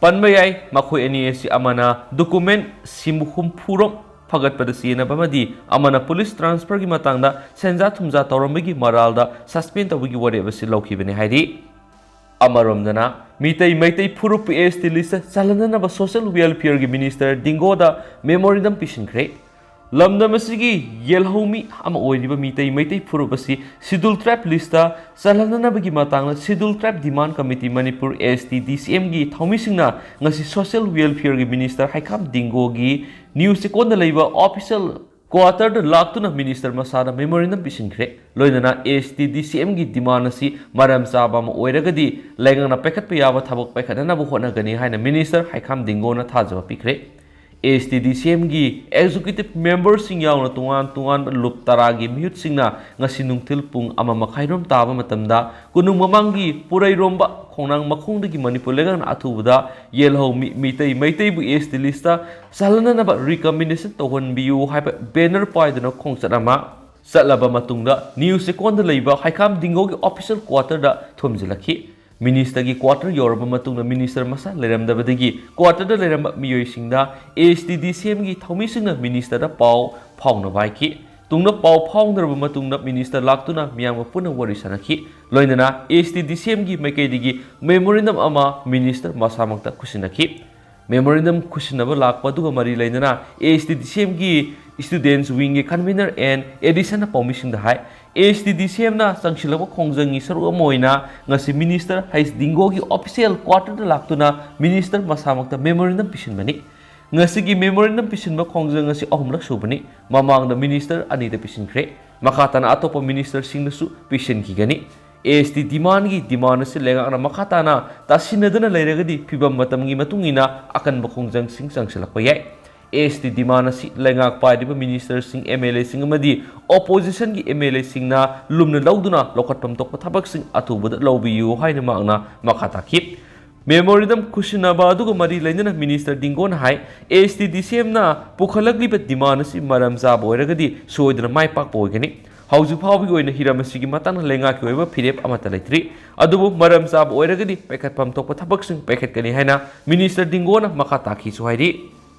ꯄꯟꯕ ꯌꯥꯏ, ꯃꯈꯣꯏ ꯑꯅꯤ ꯑꯁꯤ ꯑꯃꯅ ꯗꯣꯀꯨꯃꯦꯟ ꯁꯤꯃꯨ ꯍꯨꯝꯐꯨꯔꯣꯝ ꯐꯒꯠꯄꯗ ꯆꯦꯟꯅꯕ ꯑꯃꯗꯤ ꯑꯃꯅ ꯄꯨꯂꯤꯁ ꯇ꯭ꯔꯥꯟꯁꯐꯔꯒꯤ ꯃꯇꯥꯡꯗ ꯁꯦꯟꯖꯥ ꯊꯨꯝꯖꯥ ꯇꯧꯔꯝꯕꯒꯤ ꯃꯔꯥꯜꯗ ꯁꯁꯄꯦꯟ ꯇꯧꯕꯒꯤ ꯋꯥꯔꯦꯞ ꯑꯁꯤ ꯂꯧꯈꯤꯕꯅꯤ ꯍꯥꯏꯔꯤ꯫ ꯑꯃꯔꯣꯝꯗꯅ, ꯃꯤꯇꯩ ꯃꯩꯇꯩ ꯐꯨꯔꯨꯞꯄꯨ ꯑꯦꯁ ꯇꯤ ꯂꯤꯁꯇ ꯆꯜꯍꯟꯅꯅꯕ ꯁꯣꯁꯤꯌꯦꯜ ꯋꯦꯜꯐꯤꯌꯔꯒꯤ ꯃꯤꯅꯤꯁꯇꯔ ꯗꯤꯡꯒꯣꯗ ꯃꯦꯃꯣꯔꯦꯟꯗꯝ ꯄꯤꯁꯤꯟꯈ꯭ꯔꯦ꯫ ꯂꯝꯗꯝ ꯑꯁꯤꯒꯤ ꯌꯦꯜꯍꯧꯃꯤ ꯑꯃ ꯑꯣꯏꯔꯤꯕ ꯃꯤꯇꯩ ꯃꯩꯇꯩ ꯐꯨꯔꯨꯞ ꯑꯁꯤ ꯁꯤꯗꯨꯜ ꯇ꯭ꯔꯥꯏꯕ ꯂꯤꯁꯇ ꯆꯜꯍꯟꯅꯅꯕꯒꯤ ꯃꯇꯥꯡꯗ ꯁꯤꯗꯨꯜ ꯇ꯭ꯔꯥꯏꯕ ꯗꯤꯃꯥꯟ ꯀꯃꯤꯇꯤ ꯃꯅꯤꯄꯨꯔ, ꯑꯦꯁ ꯇꯤ ꯗꯤ ꯁꯤ ꯑꯦꯝꯒꯤ ꯊꯧꯃꯤꯁꯤꯡꯅ ꯉꯁꯤ ꯁꯣꯁꯤꯌꯦꯜ ꯋꯦꯜꯐꯤꯌꯔꯒꯤ ꯃꯤꯅꯤꯁꯇꯔ ꯍꯩꯈꯥꯝ ꯗꯤꯡꯒꯣꯒꯤ ꯅ꯭ꯌꯨ ꯆꯦꯛꯀꯣꯟꯗ ꯂꯩꯕ ꯑꯣꯐꯤꯁꯤꯌꯦꯜ ꯀ꯭ꯋꯥꯇꯔꯗ ꯂꯥꯛꯇꯨꯅ ꯃꯤꯅꯤꯁꯇꯔ ꯃꯁꯥꯗ ꯃꯦꯃꯣꯔꯦꯟꯗꯝ ꯄꯤꯁꯤꯟꯈ꯭ꯔꯦ꯫ ꯂꯣꯏꯅꯅ ꯑꯦꯁ ꯇꯤ ꯗꯤ ꯁꯤ ꯑꯦꯝꯒꯤ ꯗꯤꯃꯥꯟ ꯑꯁꯤ ꯃꯔꯝ ꯆꯥꯕ ꯑꯃ ꯑꯣꯏꯔꯒꯗꯤ ꯂꯩꯉꯥꯛꯅ ꯄꯥꯏꯈꯠꯄ ꯌꯥꯕ ꯊꯕꯛ ꯄꯥꯏꯈꯠꯅꯅꯕ ꯍꯣꯠꯅꯒꯅꯤ ꯍꯥꯏꯅ ꯃꯤꯅꯤꯁꯇꯔ ꯍꯩꯈꯥꯝ ꯗꯤꯡꯒꯣꯅ ꯊꯥꯖꯕ ꯄꯤꯈ꯭ꯔꯦ꯫ ꯑꯦꯁ ꯇꯤ ꯗꯤ ꯁꯤ ꯑꯦꯝꯒꯤ ꯑꯦꯛꯖꯤꯀ꯭ꯌꯨꯇꯤꯚ ꯃꯦꯝꯕꯔꯁꯤꯡ ꯌꯥꯎꯅ ꯇꯣꯉꯥꯟ ꯇꯣꯉꯥꯟꯕ ꯂꯨꯞ ꯇꯔꯥꯒꯤ ꯃꯤꯍꯨꯠꯁꯤꯡꯅ ꯉꯁꯤ ꯅꯨꯡꯊꯤꯜ ꯄꯨꯡ ꯑꯃ ꯃꯈꯥꯏꯔꯣꯝ ꯇꯥꯕ ꯃꯇꯝꯗ ꯀꯣꯅꯨꯡ ꯃꯃꯥꯡꯒꯤ ꯄꯨꯔꯩꯔꯣꯝꯕ ꯈꯣꯡꯅꯥꯡ ꯃꯈꯣꯡꯗꯒꯤ ꯃꯅꯤꯄꯨꯔ ꯂꯩꯉꯥꯛꯅ ꯑꯊꯨꯕꯗ ꯌꯦꯜꯍꯧ ꯃꯤ-, ꯃꯤꯇꯩ, ꯃꯩꯇꯩꯕꯨ ꯑꯦꯁ ꯇꯤ ꯂꯤꯁꯇ ꯆꯜꯍꯟꯅꯅꯕ ꯔꯤꯀꯃꯦꯟꯗꯦꯁꯟ ꯇꯧꯍꯟꯕꯤꯌꯨ ꯍꯥꯏꯕ ꯕꯦꯅꯔ ꯄꯥꯏꯗꯨꯅ ꯈꯣꯡꯆꯠ ꯑꯃ ꯆꯠꯂꯕ ꯃꯇꯨꯡꯗ ꯅ꯭ꯌꯨ ꯆꯦꯛꯀꯣꯟꯗ ꯂꯩꯕ ꯍꯩꯈꯥꯝ ꯗꯤꯡꯒꯣꯒꯤ ꯑꯣꯐꯤꯁꯤꯌꯦꯜ ꯀ꯭ꯋꯥꯇꯔꯗ ꯊꯣꯝꯖꯤꯜꯂꯛꯈꯤ꯫ ꯃꯤꯅꯤꯁꯇꯔꯒꯤ ꯀ꯭ꯋꯥꯇꯔ ꯌꯧꯔꯕ ꯃꯇꯨꯡꯗ ꯃꯤꯅꯤꯁꯇꯔ ꯃꯁꯥ ꯂꯩꯔꯝꯗꯕꯗꯒꯤ ꯀ꯭ꯋꯥꯇꯔꯗ ꯂꯩꯔꯝꯕ ꯃꯤꯑꯣꯏꯁꯤꯡꯗ ꯑꯦꯁ ꯇꯤ ꯗꯤ ꯁꯤ ꯑꯦꯝꯒꯤ ꯊꯧꯃꯤꯁꯤꯡꯅ ꯃꯤꯅꯤꯁꯇꯔꯗ ꯄꯥꯎ ꯐꯥꯎꯅꯕ ꯍꯥꯏꯈꯤ꯫ ꯇꯨꯡꯗ ꯄꯥꯎ ꯐꯥꯎꯅꯔꯕ ꯃꯇꯨꯡꯗ ꯃꯤꯅꯤꯁꯇꯔ ꯂꯥꯛꯇꯨꯅ ꯃꯤꯌꯥꯝꯒ ꯄꯨꯟꯅ ꯋꯥꯔꯤ ꯁꯥꯟꯅꯈꯤ꯫ ꯂꯣꯏꯅꯅ ꯑꯦꯁ ꯇꯤ ꯗꯤ ꯁꯤ ꯑꯦꯝꯒꯤ ꯃꯥꯏꯀꯩꯗꯒꯤ ꯃꯦꯃꯣꯔꯦꯟꯗꯝ ꯑꯃ ꯃꯤꯅꯤꯁꯇꯔ ꯃꯁꯥꯃꯛꯇ ꯈꯨꯠꯁꯤꯟꯅꯈꯤ꯫ ꯃꯦꯃꯣꯔꯦꯟꯗꯝ ꯈꯨꯠꯁꯤꯟꯅꯕ ꯂꯥꯛꯄ ꯑꯗꯨꯒ ꯃꯔꯤ ꯂꯩꯅꯅ ꯑꯦꯁ ꯇꯤ ꯗꯤ ꯁꯤ ꯑꯦꯝꯒꯤ ꯁ꯭ꯇꯨꯗꯦꯟꯠꯁ ꯋꯤꯡꯒꯤ ꯀꯟꯚꯤꯅꯔ ꯑꯦꯟ ꯑꯦꯗꯤꯁꯟꯅ ꯄꯥꯎꯃꯤꯁꯤꯡꯗ ꯍꯥꯏ, ꯑꯦꯁ ꯇꯤ ꯗꯤ ꯁꯤ ꯑꯦꯝꯅ ꯆꯪꯁꯤꯜꯂꯛꯄ ꯈꯣꯡꯖꯪꯒꯤ ꯁꯔꯨꯛ ꯑꯃ ꯑꯣꯏꯅ ꯉꯁꯤ ꯃꯤꯅꯤꯁꯇꯔ ꯍꯩꯁ ꯗꯤꯡꯒꯣꯒꯤ ꯑꯣꯐꯤꯁꯤꯌꯦꯜ ꯀ꯭ꯋꯥꯇꯔꯗ ꯂꯥꯛꯇꯨꯅ ꯃꯤꯅꯤꯁꯇꯔ ꯃꯁꯥꯃꯛꯇ ꯃꯦꯃꯣꯔꯦꯟꯗꯝ ꯄꯤꯁꯤꯟꯕꯅꯤ꯫ ꯉꯁꯤꯒꯤ ꯃꯦꯃꯣꯔꯦꯟꯗꯝ ꯄꯤꯁꯤꯟꯕ ꯈꯣꯡꯖꯪ ꯑꯁꯤ ꯑꯍꯨꯝꯂꯛ ꯁꯨꯕꯅꯤ꯫ ꯃꯃꯥꯡꯗ ꯃꯤꯅꯤꯁꯇꯔ ꯑꯅꯤꯗ ꯄꯤꯁꯤꯟꯈ꯭ꯔꯦ꯫ ꯃꯈꯥ ꯇꯥꯅ ꯑꯇꯣꯞꯄ ꯃꯤꯅꯤꯁꯇꯔꯁꯤꯡꯗꯁꯨ ꯄꯤꯁꯤꯟꯈꯤꯒꯅꯤ꯫ ꯑꯦ ꯑꯦꯁ ꯇꯤ ꯗꯤꯃꯥꯟꯒꯤ ꯗꯤꯃꯥꯟ ꯑꯁꯤ ꯂꯩꯉꯥꯛꯅ ꯃꯈꯥ ꯇꯥꯅ ꯇꯥꯁꯤꯟꯅꯗꯨꯅ ꯂꯩꯔꯒꯗꯤ ꯐꯤꯕꯝ ꯃꯇꯝꯒꯤ ꯃꯇꯨꯡ ꯏꯟꯅ ꯑꯀꯟꯕ ꯈꯣꯡꯖꯪꯁꯤꯡ ꯆꯪꯁꯤꯜꯂꯛꯄ ꯌꯥꯏ꯫ ꯑꯦ ꯑꯦꯁ ꯇꯤ ꯗꯤꯃꯥꯟ ꯑꯁꯤ ꯂꯩꯉꯥꯛ ꯄꯥꯏꯔꯤꯕ ꯃꯤꯅꯤꯁꯇꯔꯁꯤꯡ, ꯑꯦꯝ ꯑꯦꯜ ꯑꯦꯁꯤꯡ ꯑꯃꯗꯤ ꯑꯣꯄꯣꯖꯤꯁꯟꯒꯤ ꯑꯦꯝ ꯑꯦꯜ ꯑꯦꯁꯤꯡꯅ ꯂꯨꯝꯅ ꯂꯧꯗꯨꯅ ꯂꯧꯈꯠꯐꯝ ꯊꯣꯛꯄ ꯊꯕꯛꯁꯤꯡ ꯑꯊꯨꯕꯗ ꯂꯧꯕꯤꯌꯨ ꯍꯥꯏꯅ ꯃꯍꯥꯛꯅ ꯃꯈꯥ ꯇꯥꯈꯤ꯫ ꯃꯦꯃꯣꯔꯦꯟꯗꯝ ꯈꯨꯠꯁꯤꯟꯅꯕ ꯑꯗꯨꯒ ꯃꯔꯤ ꯂꯩꯅꯅ minister ꯗꯤꯡꯒꯣꯅ high, A S T D ꯁꯤ ꯑꯦꯝꯅ ꯄꯨꯈꯠꯂꯛꯂꯤꯕ ꯗꯤꯃꯥꯟ ꯑꯁꯤ ꯃꯔꯝ ꯆꯥꯕ ꯑꯣꯏꯔꯒꯗꯤ ꯁꯣꯏꯗꯅ ꯃꯥꯏ ꯄꯥꯛꯄ ꯑꯣꯏꯒꯅꯤ꯫ ꯍꯧꯖꯤꯛ ꯐꯥꯎꯕꯒꯤ ꯑꯣꯏꯅ ꯍꯤꯔꯝ ꯑꯁꯤꯒꯤ ꯃꯇꯥꯡꯗ ꯂꯩꯉꯥꯛꯀꯤ ꯑꯣꯏꯕ ꯐꯤꯔꯦꯞ ꯑꯃꯠꯇ ꯂꯩꯇ꯭ꯔꯤ꯫ ꯑꯗꯨꯕꯨ ꯃꯔꯝ ꯆꯥꯕ ꯑꯣꯏꯔꯒꯗꯤ ꯄꯥꯏꯈꯠꯐꯝ ꯊꯣꯛꯄ ꯊꯕꯛꯁꯤꯡ ꯄꯥꯏꯈꯠꯀꯅꯤ ꯍꯥꯏꯅ ꯃꯤꯅꯤꯁꯇꯔ ꯗꯤꯡꯒꯣꯅ ꯃꯈꯥ ꯇꯥꯈꯤꯁꯨ ꯍꯥꯏꯔꯤ꯫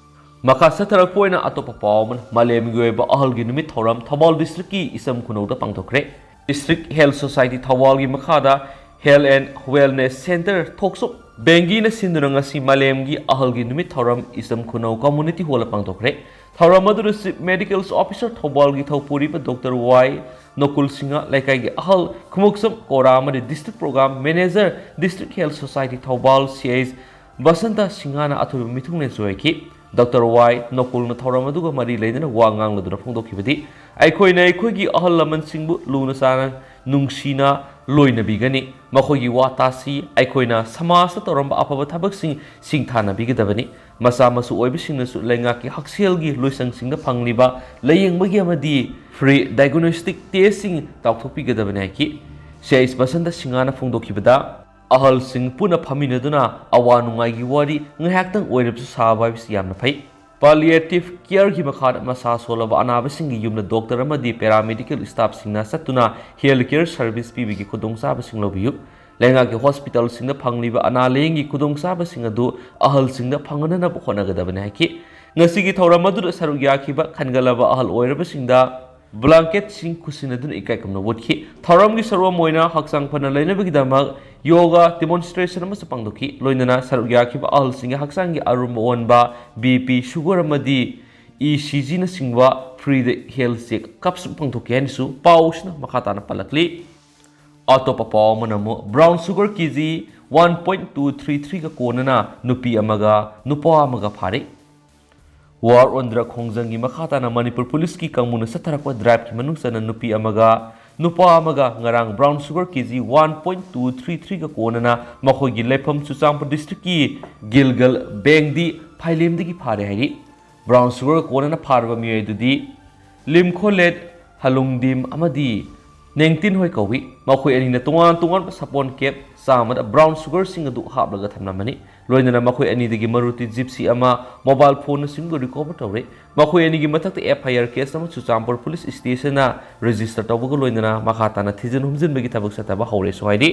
ꯃꯈꯥ ꯆꯠꯊꯔꯛꯄ ꯑꯣꯏꯅ ꯑꯇꯣꯞꯄ ꯄꯥꯎ ꯑꯃꯅ, ꯃꯥꯂꯦꯝꯒꯤ ꯑꯣꯏꯕ ꯑꯍꯜꯒꯤ ꯅꯨꯃꯤꯠ ꯊꯧꯔꯝ ꯊꯧꯕꯥꯜ ꯗꯤꯁꯇ꯭ꯔꯤꯛꯀꯤ ꯏꯆꯝ ꯈꯨꯅꯧꯗ ꯄꯥꯡꯊꯣꯛꯈ꯭ꯔꯦ꯫ ꯗꯤꯁꯇ꯭ꯔꯤꯛ ꯍꯦꯜꯊ ꯁꯣꯁꯥꯏꯇꯤ ꯊꯧꯕꯥꯜꯒꯤ ꯃꯈꯥꯗ ꯍꯦꯜꯊ ꯑꯦꯟ ꯋꯦꯜꯅꯦꯁ ꯁꯦꯟꯇꯔ ꯊꯣꯛꯆꯣꯝ ꯕꯦꯡꯒꯤꯅ ꯁꯤꯟꯗꯨꯅ ꯉꯁꯤ ꯃꯥꯂꯦꯝꯒꯤ ꯑꯍꯜꯒꯤ ꯅꯨꯃꯤꯠ ꯊꯧꯔꯝ ꯏꯆꯝ ꯈꯨꯅꯧ ꯀꯝꯃꯨꯅꯤꯇꯤ ꯍꯣꯜꯗ ꯄꯥꯡꯊꯣꯛꯈ꯭ꯔꯦ꯫ ꯊꯧꯔꯝ ꯑꯗꯨꯗ ꯆꯤꯐ ꯃꯦꯗꯤꯀꯦꯜ ꯑꯣꯐꯤꯁꯥꯔ ꯊꯧꯕꯥꯜꯒꯤ ꯊꯧꯄꯨꯔꯤꯕ ꯗꯣꯛꯇꯔ ꯋꯥꯏ ꯅꯣꯀꯨꯜ ꯁꯤꯡꯍ, ꯂꯩꯀꯥꯏꯒꯤ ꯑꯍꯜ ꯈꯨꯃꯨꯛꯁꯝ ꯀꯣꯔꯥ ꯑꯃꯗꯤ district programme manager, district health society ꯊꯧꯕꯥꯜ, ꯁꯤ ꯑꯩꯆ ꯕꯁꯟꯇ ꯁꯤꯡꯍꯅ ꯑꯊꯣꯏꯕ ꯃꯤꯊꯨꯡꯂꯦꯟ ꯁꯣꯏꯈꯤ꯫ ꯗꯣꯛꯇꯔ ꯋꯥꯏ ꯅꯣꯀꯨꯜꯅ ꯊꯧꯔꯝ ꯑꯗꯨꯒ ꯃꯔꯤ ꯂꯩꯅꯅ ꯋꯥ ꯉꯥꯡꯂꯗꯨꯅ ꯐꯣꯡꯗꯣꯛꯈꯤꯕꯗꯤ, ꯑꯩꯈꯣꯏꯅ ꯑꯩꯈꯣꯏꯒꯤ ꯑꯍꯜ ꯂꯃꯟꯁꯤꯡꯕꯨ ꯂꯨꯅ ꯆꯥꯟꯅ ꯅꯨꯡꯁꯤꯅ ꯂꯣꯏꯅꯕꯤꯒꯅꯤ꯫ ꯃꯈꯣꯏꯒꯤ ꯋꯥ ꯇꯥꯁꯤ꯫ ꯑꯩꯈꯣꯏꯅ ꯁꯃꯥꯖꯇ ꯇꯧꯔꯝꯕ ꯑꯐꯕ ꯊꯕꯛꯁꯤꯡ ꯁꯤꯡꯊꯥꯅꯕꯤꯒꯗꯕꯅꯤ꯫ ꯃꯆꯥ ꯃꯁꯨ ꯑꯣꯏꯕꯁꯤꯡꯅꯁꯨ ꯂꯩꯉꯥꯛꯀꯤ ꯍꯛꯁꯦꯜꯒꯤ ꯂꯣꯏꯁꯪꯁꯤꯡꯗ ꯐꯪꯂꯤꯕ ꯂꯥꯌꯦꯡꯕꯒꯤ ꯑꯃꯗꯤ ꯐ꯭ꯔꯤ ꯗꯥꯏꯒꯅꯣꯁꯇꯤꯛ ꯇꯦꯁꯁꯤꯡ ꯇꯥꯎꯊꯣꯛꯄꯤꯒꯗꯕꯅꯤ ꯍꯥꯏꯈꯤ꯫ ꯁꯤ ꯑꯩꯆ ꯕꯁꯟꯇ ꯁꯤꯡꯍꯅ ꯐꯣꯡꯗꯣꯛꯈꯤꯕꯗ, ꯑꯍꯜꯁꯤꯡ ꯄꯨꯟꯅ ꯐꯝꯃꯤꯟꯅꯗꯨꯅ ꯑꯋꯥ ꯅꯨꯡꯉꯥꯏꯒꯤ ꯋꯥꯔꯤ ꯉꯥꯏꯍꯥꯛꯇꯪ ꯑꯣꯏꯔꯕꯁꯨ ꯁꯥꯕ ꯍꯥꯏꯕꯁꯤ ꯌꯥꯝꯅ ꯐꯩ꯫ ꯄꯥꯂꯤꯌꯦꯇꯤꯚ ꯀꯤꯌꯔꯒꯤ ꯃꯈꯥꯗ ꯃꯁꯥ ꯁꯣꯜꯂꯕ ꯑꯅꯥꯕꯁꯤꯡꯒꯤ ꯌꯨꯝꯗ ꯗꯣꯛꯇꯔ ꯑꯃꯗꯤ ꯄꯦꯔꯥꯃꯦꯗꯤꯀꯦꯜ ꯁ꯭ꯇꯥꯐꯁꯤꯡꯅ ꯆꯠꯇꯨꯅ ꯍꯦꯜꯊ ꯀꯤꯌꯔ ꯁꯔꯚꯤꯁ ꯄꯤꯕꯒꯤ ꯈꯨꯗꯣꯡꯆꯥꯕꯁꯤꯡ ꯂꯧꯕꯤꯌꯨ꯫ ꯂꯩꯉꯥꯛꯀꯤ ꯍꯣꯁꯄꯤꯇꯥꯜꯁꯤꯡꯗ ꯐꯪꯂꯤꯕ ꯑꯅꯥ ꯂꯥꯌꯦꯡꯒꯤ ꯈꯨꯗꯣꯡꯆꯥꯕꯁꯤꯡ ꯑꯗꯨ ꯑꯍꯜꯁꯤꯡꯗ ꯐꯪꯍꯟꯅꯕ ꯍꯣꯠꯅꯒꯗꯕꯅꯤ ꯍꯥꯏꯈꯤ꯫ ꯉꯁꯤꯒꯤ ꯊꯧꯔꯝ ꯑꯗꯨꯗ ꯁꯔꯨꯛ ꯌꯥꯈꯤꯕ ꯈꯟꯒꯠꯂꯕ ꯑꯍꯜ ꯑꯣꯏꯔꯕꯁꯤꯡꯗ ꯕ꯭ꯂꯥꯡꯀꯦꯠꯁꯤꯡ ꯈꯨꯠꯁꯤꯟꯅꯗꯨꯅ ꯏꯀꯥꯏ ꯈꯨꯝꯅꯕ ꯎꯠꯈꯤ꯫ ꯊꯧꯔꯝꯒꯤ ꯁꯔꯨꯛ ꯑꯃ ꯑꯣꯏꯅ ꯍꯛꯆꯥꯡ ꯐꯅ ꯂꯩꯅꯕꯒꯤꯗꯃꯛ ꯌꯣꯒꯥ ꯗꯤꯃꯣꯟꯁꯇ꯭ꯔꯦꯁꯟ ꯑꯃꯁꯨ ꯄꯥꯡꯊꯣꯛꯈꯤ꯫ ꯂꯣꯏꯅꯅ ꯁꯔꯨꯛ ꯌꯥꯈꯤꯕ ꯑꯍꯜꯁꯤꯡꯒꯤ ꯍꯛꯆꯥꯡꯒꯤ ꯑꯔꯨꯝꯕ ꯑꯣꯟꯕ, ꯕꯤ ꯄꯤ, ꯁꯨꯒꯔ ꯑꯃꯗꯤ ꯏ ꯁꯤ ꯖꯤꯅꯆꯤꯡꯕ ꯐ꯭ꯔꯤꯗ ꯍꯦꯜꯊ ꯆꯦꯛ ꯑꯞꯁꯨ ꯄꯥꯡꯊꯣꯛꯈꯤ ꯍꯥꯏꯅꯁꯨ ꯄꯥꯎꯁꯤꯅ ꯃꯈꯥ ꯇꯥꯅ ꯄꯜꯂꯛꯂꯤ꯫ ꯑꯇꯣꯞꯄ ꯄꯥꯎ ꯑꯃꯅ ꯑꯃꯨꯛ brown sugar K G one point two three ꯊ꯭ꯔꯤꯒ ꯀꯣꯟꯅꯅ ꯅꯨꯄꯤ ꯑꯃꯒ ꯅꯨꯄꯥ ꯑꯃꯒ ꯐꯥꯔꯦ꯫ ꯋꯥꯔ ꯑꯣꯟ ꯗ꯭ꯔꯒ ꯈꯣꯡꯖꯪꯒꯤ ꯃꯈꯥ ꯇꯥꯅ ꯃꯅꯤꯄꯨꯔ ꯄꯨꯂꯤꯁꯀꯤ ꯀꯥꯡꯕꯨꯅ ꯆꯠꯊꯔꯛꯄ ꯗ꯭ꯔꯥꯏꯚꯀꯤ ꯃꯅꯨꯡ ꯆꯟꯅ ꯅꯨꯄꯤ ꯑꯃꯒ ꯅꯨꯄꯥ ꯑꯃꯒ ꯉꯔꯥꯡ brown sugar K G one point two three three ꯒ ꯀꯣꯟꯅꯅ ꯃꯈꯣꯏꯒꯤ ꯂꯩꯐꯝ ꯆꯨꯔꯆꯥꯟꯄꯨꯔ district ꯀꯤ ꯒꯤꯜꯒꯜ ꯕꯦꯡꯗꯤ ꯐꯥꯏꯂꯦꯝꯗꯒꯤ ꯐꯥꯔꯦ ꯍꯥꯏꯔꯤ꯫ Brown sugar ꯒ ꯀꯣꯟꯅꯅ ꯐꯥꯔꯕ ꯃꯤꯑꯣꯏ ꯑꯗꯨꯗꯤ ꯂꯤꯝꯈꯣꯂꯦꯠ ꯍꯂꯨꯡꯗꯤꯝ ꯑꯃꯗꯤ ꯅꯦꯡꯇꯤꯟ ꯍꯣꯏ ꯀꯧꯏ꯫ ꯃꯈꯣꯏ ꯑꯅꯤꯅ ꯇꯣꯉꯥꯟ ꯇꯣꯉꯥꯟꯕ ꯁꯥꯄꯣꯟ ꯀꯦꯞ ꯆꯥꯝꯃꯗ brown sugar ꯁꯤꯡ ꯑꯗꯨ ꯍꯥꯞꯂꯒ ꯊꯝꯂꯝꯕꯅꯤ꯫ ꯂꯣꯏꯅꯅ ꯃꯈꯣꯏ ꯑꯅꯤꯗꯒꯤ Maruti Gypsy ꯑꯃ, mobile phone ꯅꯆꯤꯡꯕ recover ꯇꯧꯔꯦ꯫ ꯃꯈꯣꯏ ꯑꯅꯤꯒꯤ ꯃꯊꯛꯇ F I R case ꯑꯃ ꯆꯨꯔꯆꯥꯟꯄꯨꯔ police station ꯅ register ꯇꯧꯕꯒ ꯂꯣꯏꯅꯅ ꯃꯈꯥ ꯇꯥꯅ ꯊꯤꯖꯤꯟ ꯍꯨꯝꯖꯤꯟꯕꯒꯤ ꯊꯕꯛ ꯆꯠꯊꯕ ꯍꯧꯔꯦꯁꯨ ꯍꯥꯏꯔꯤ꯫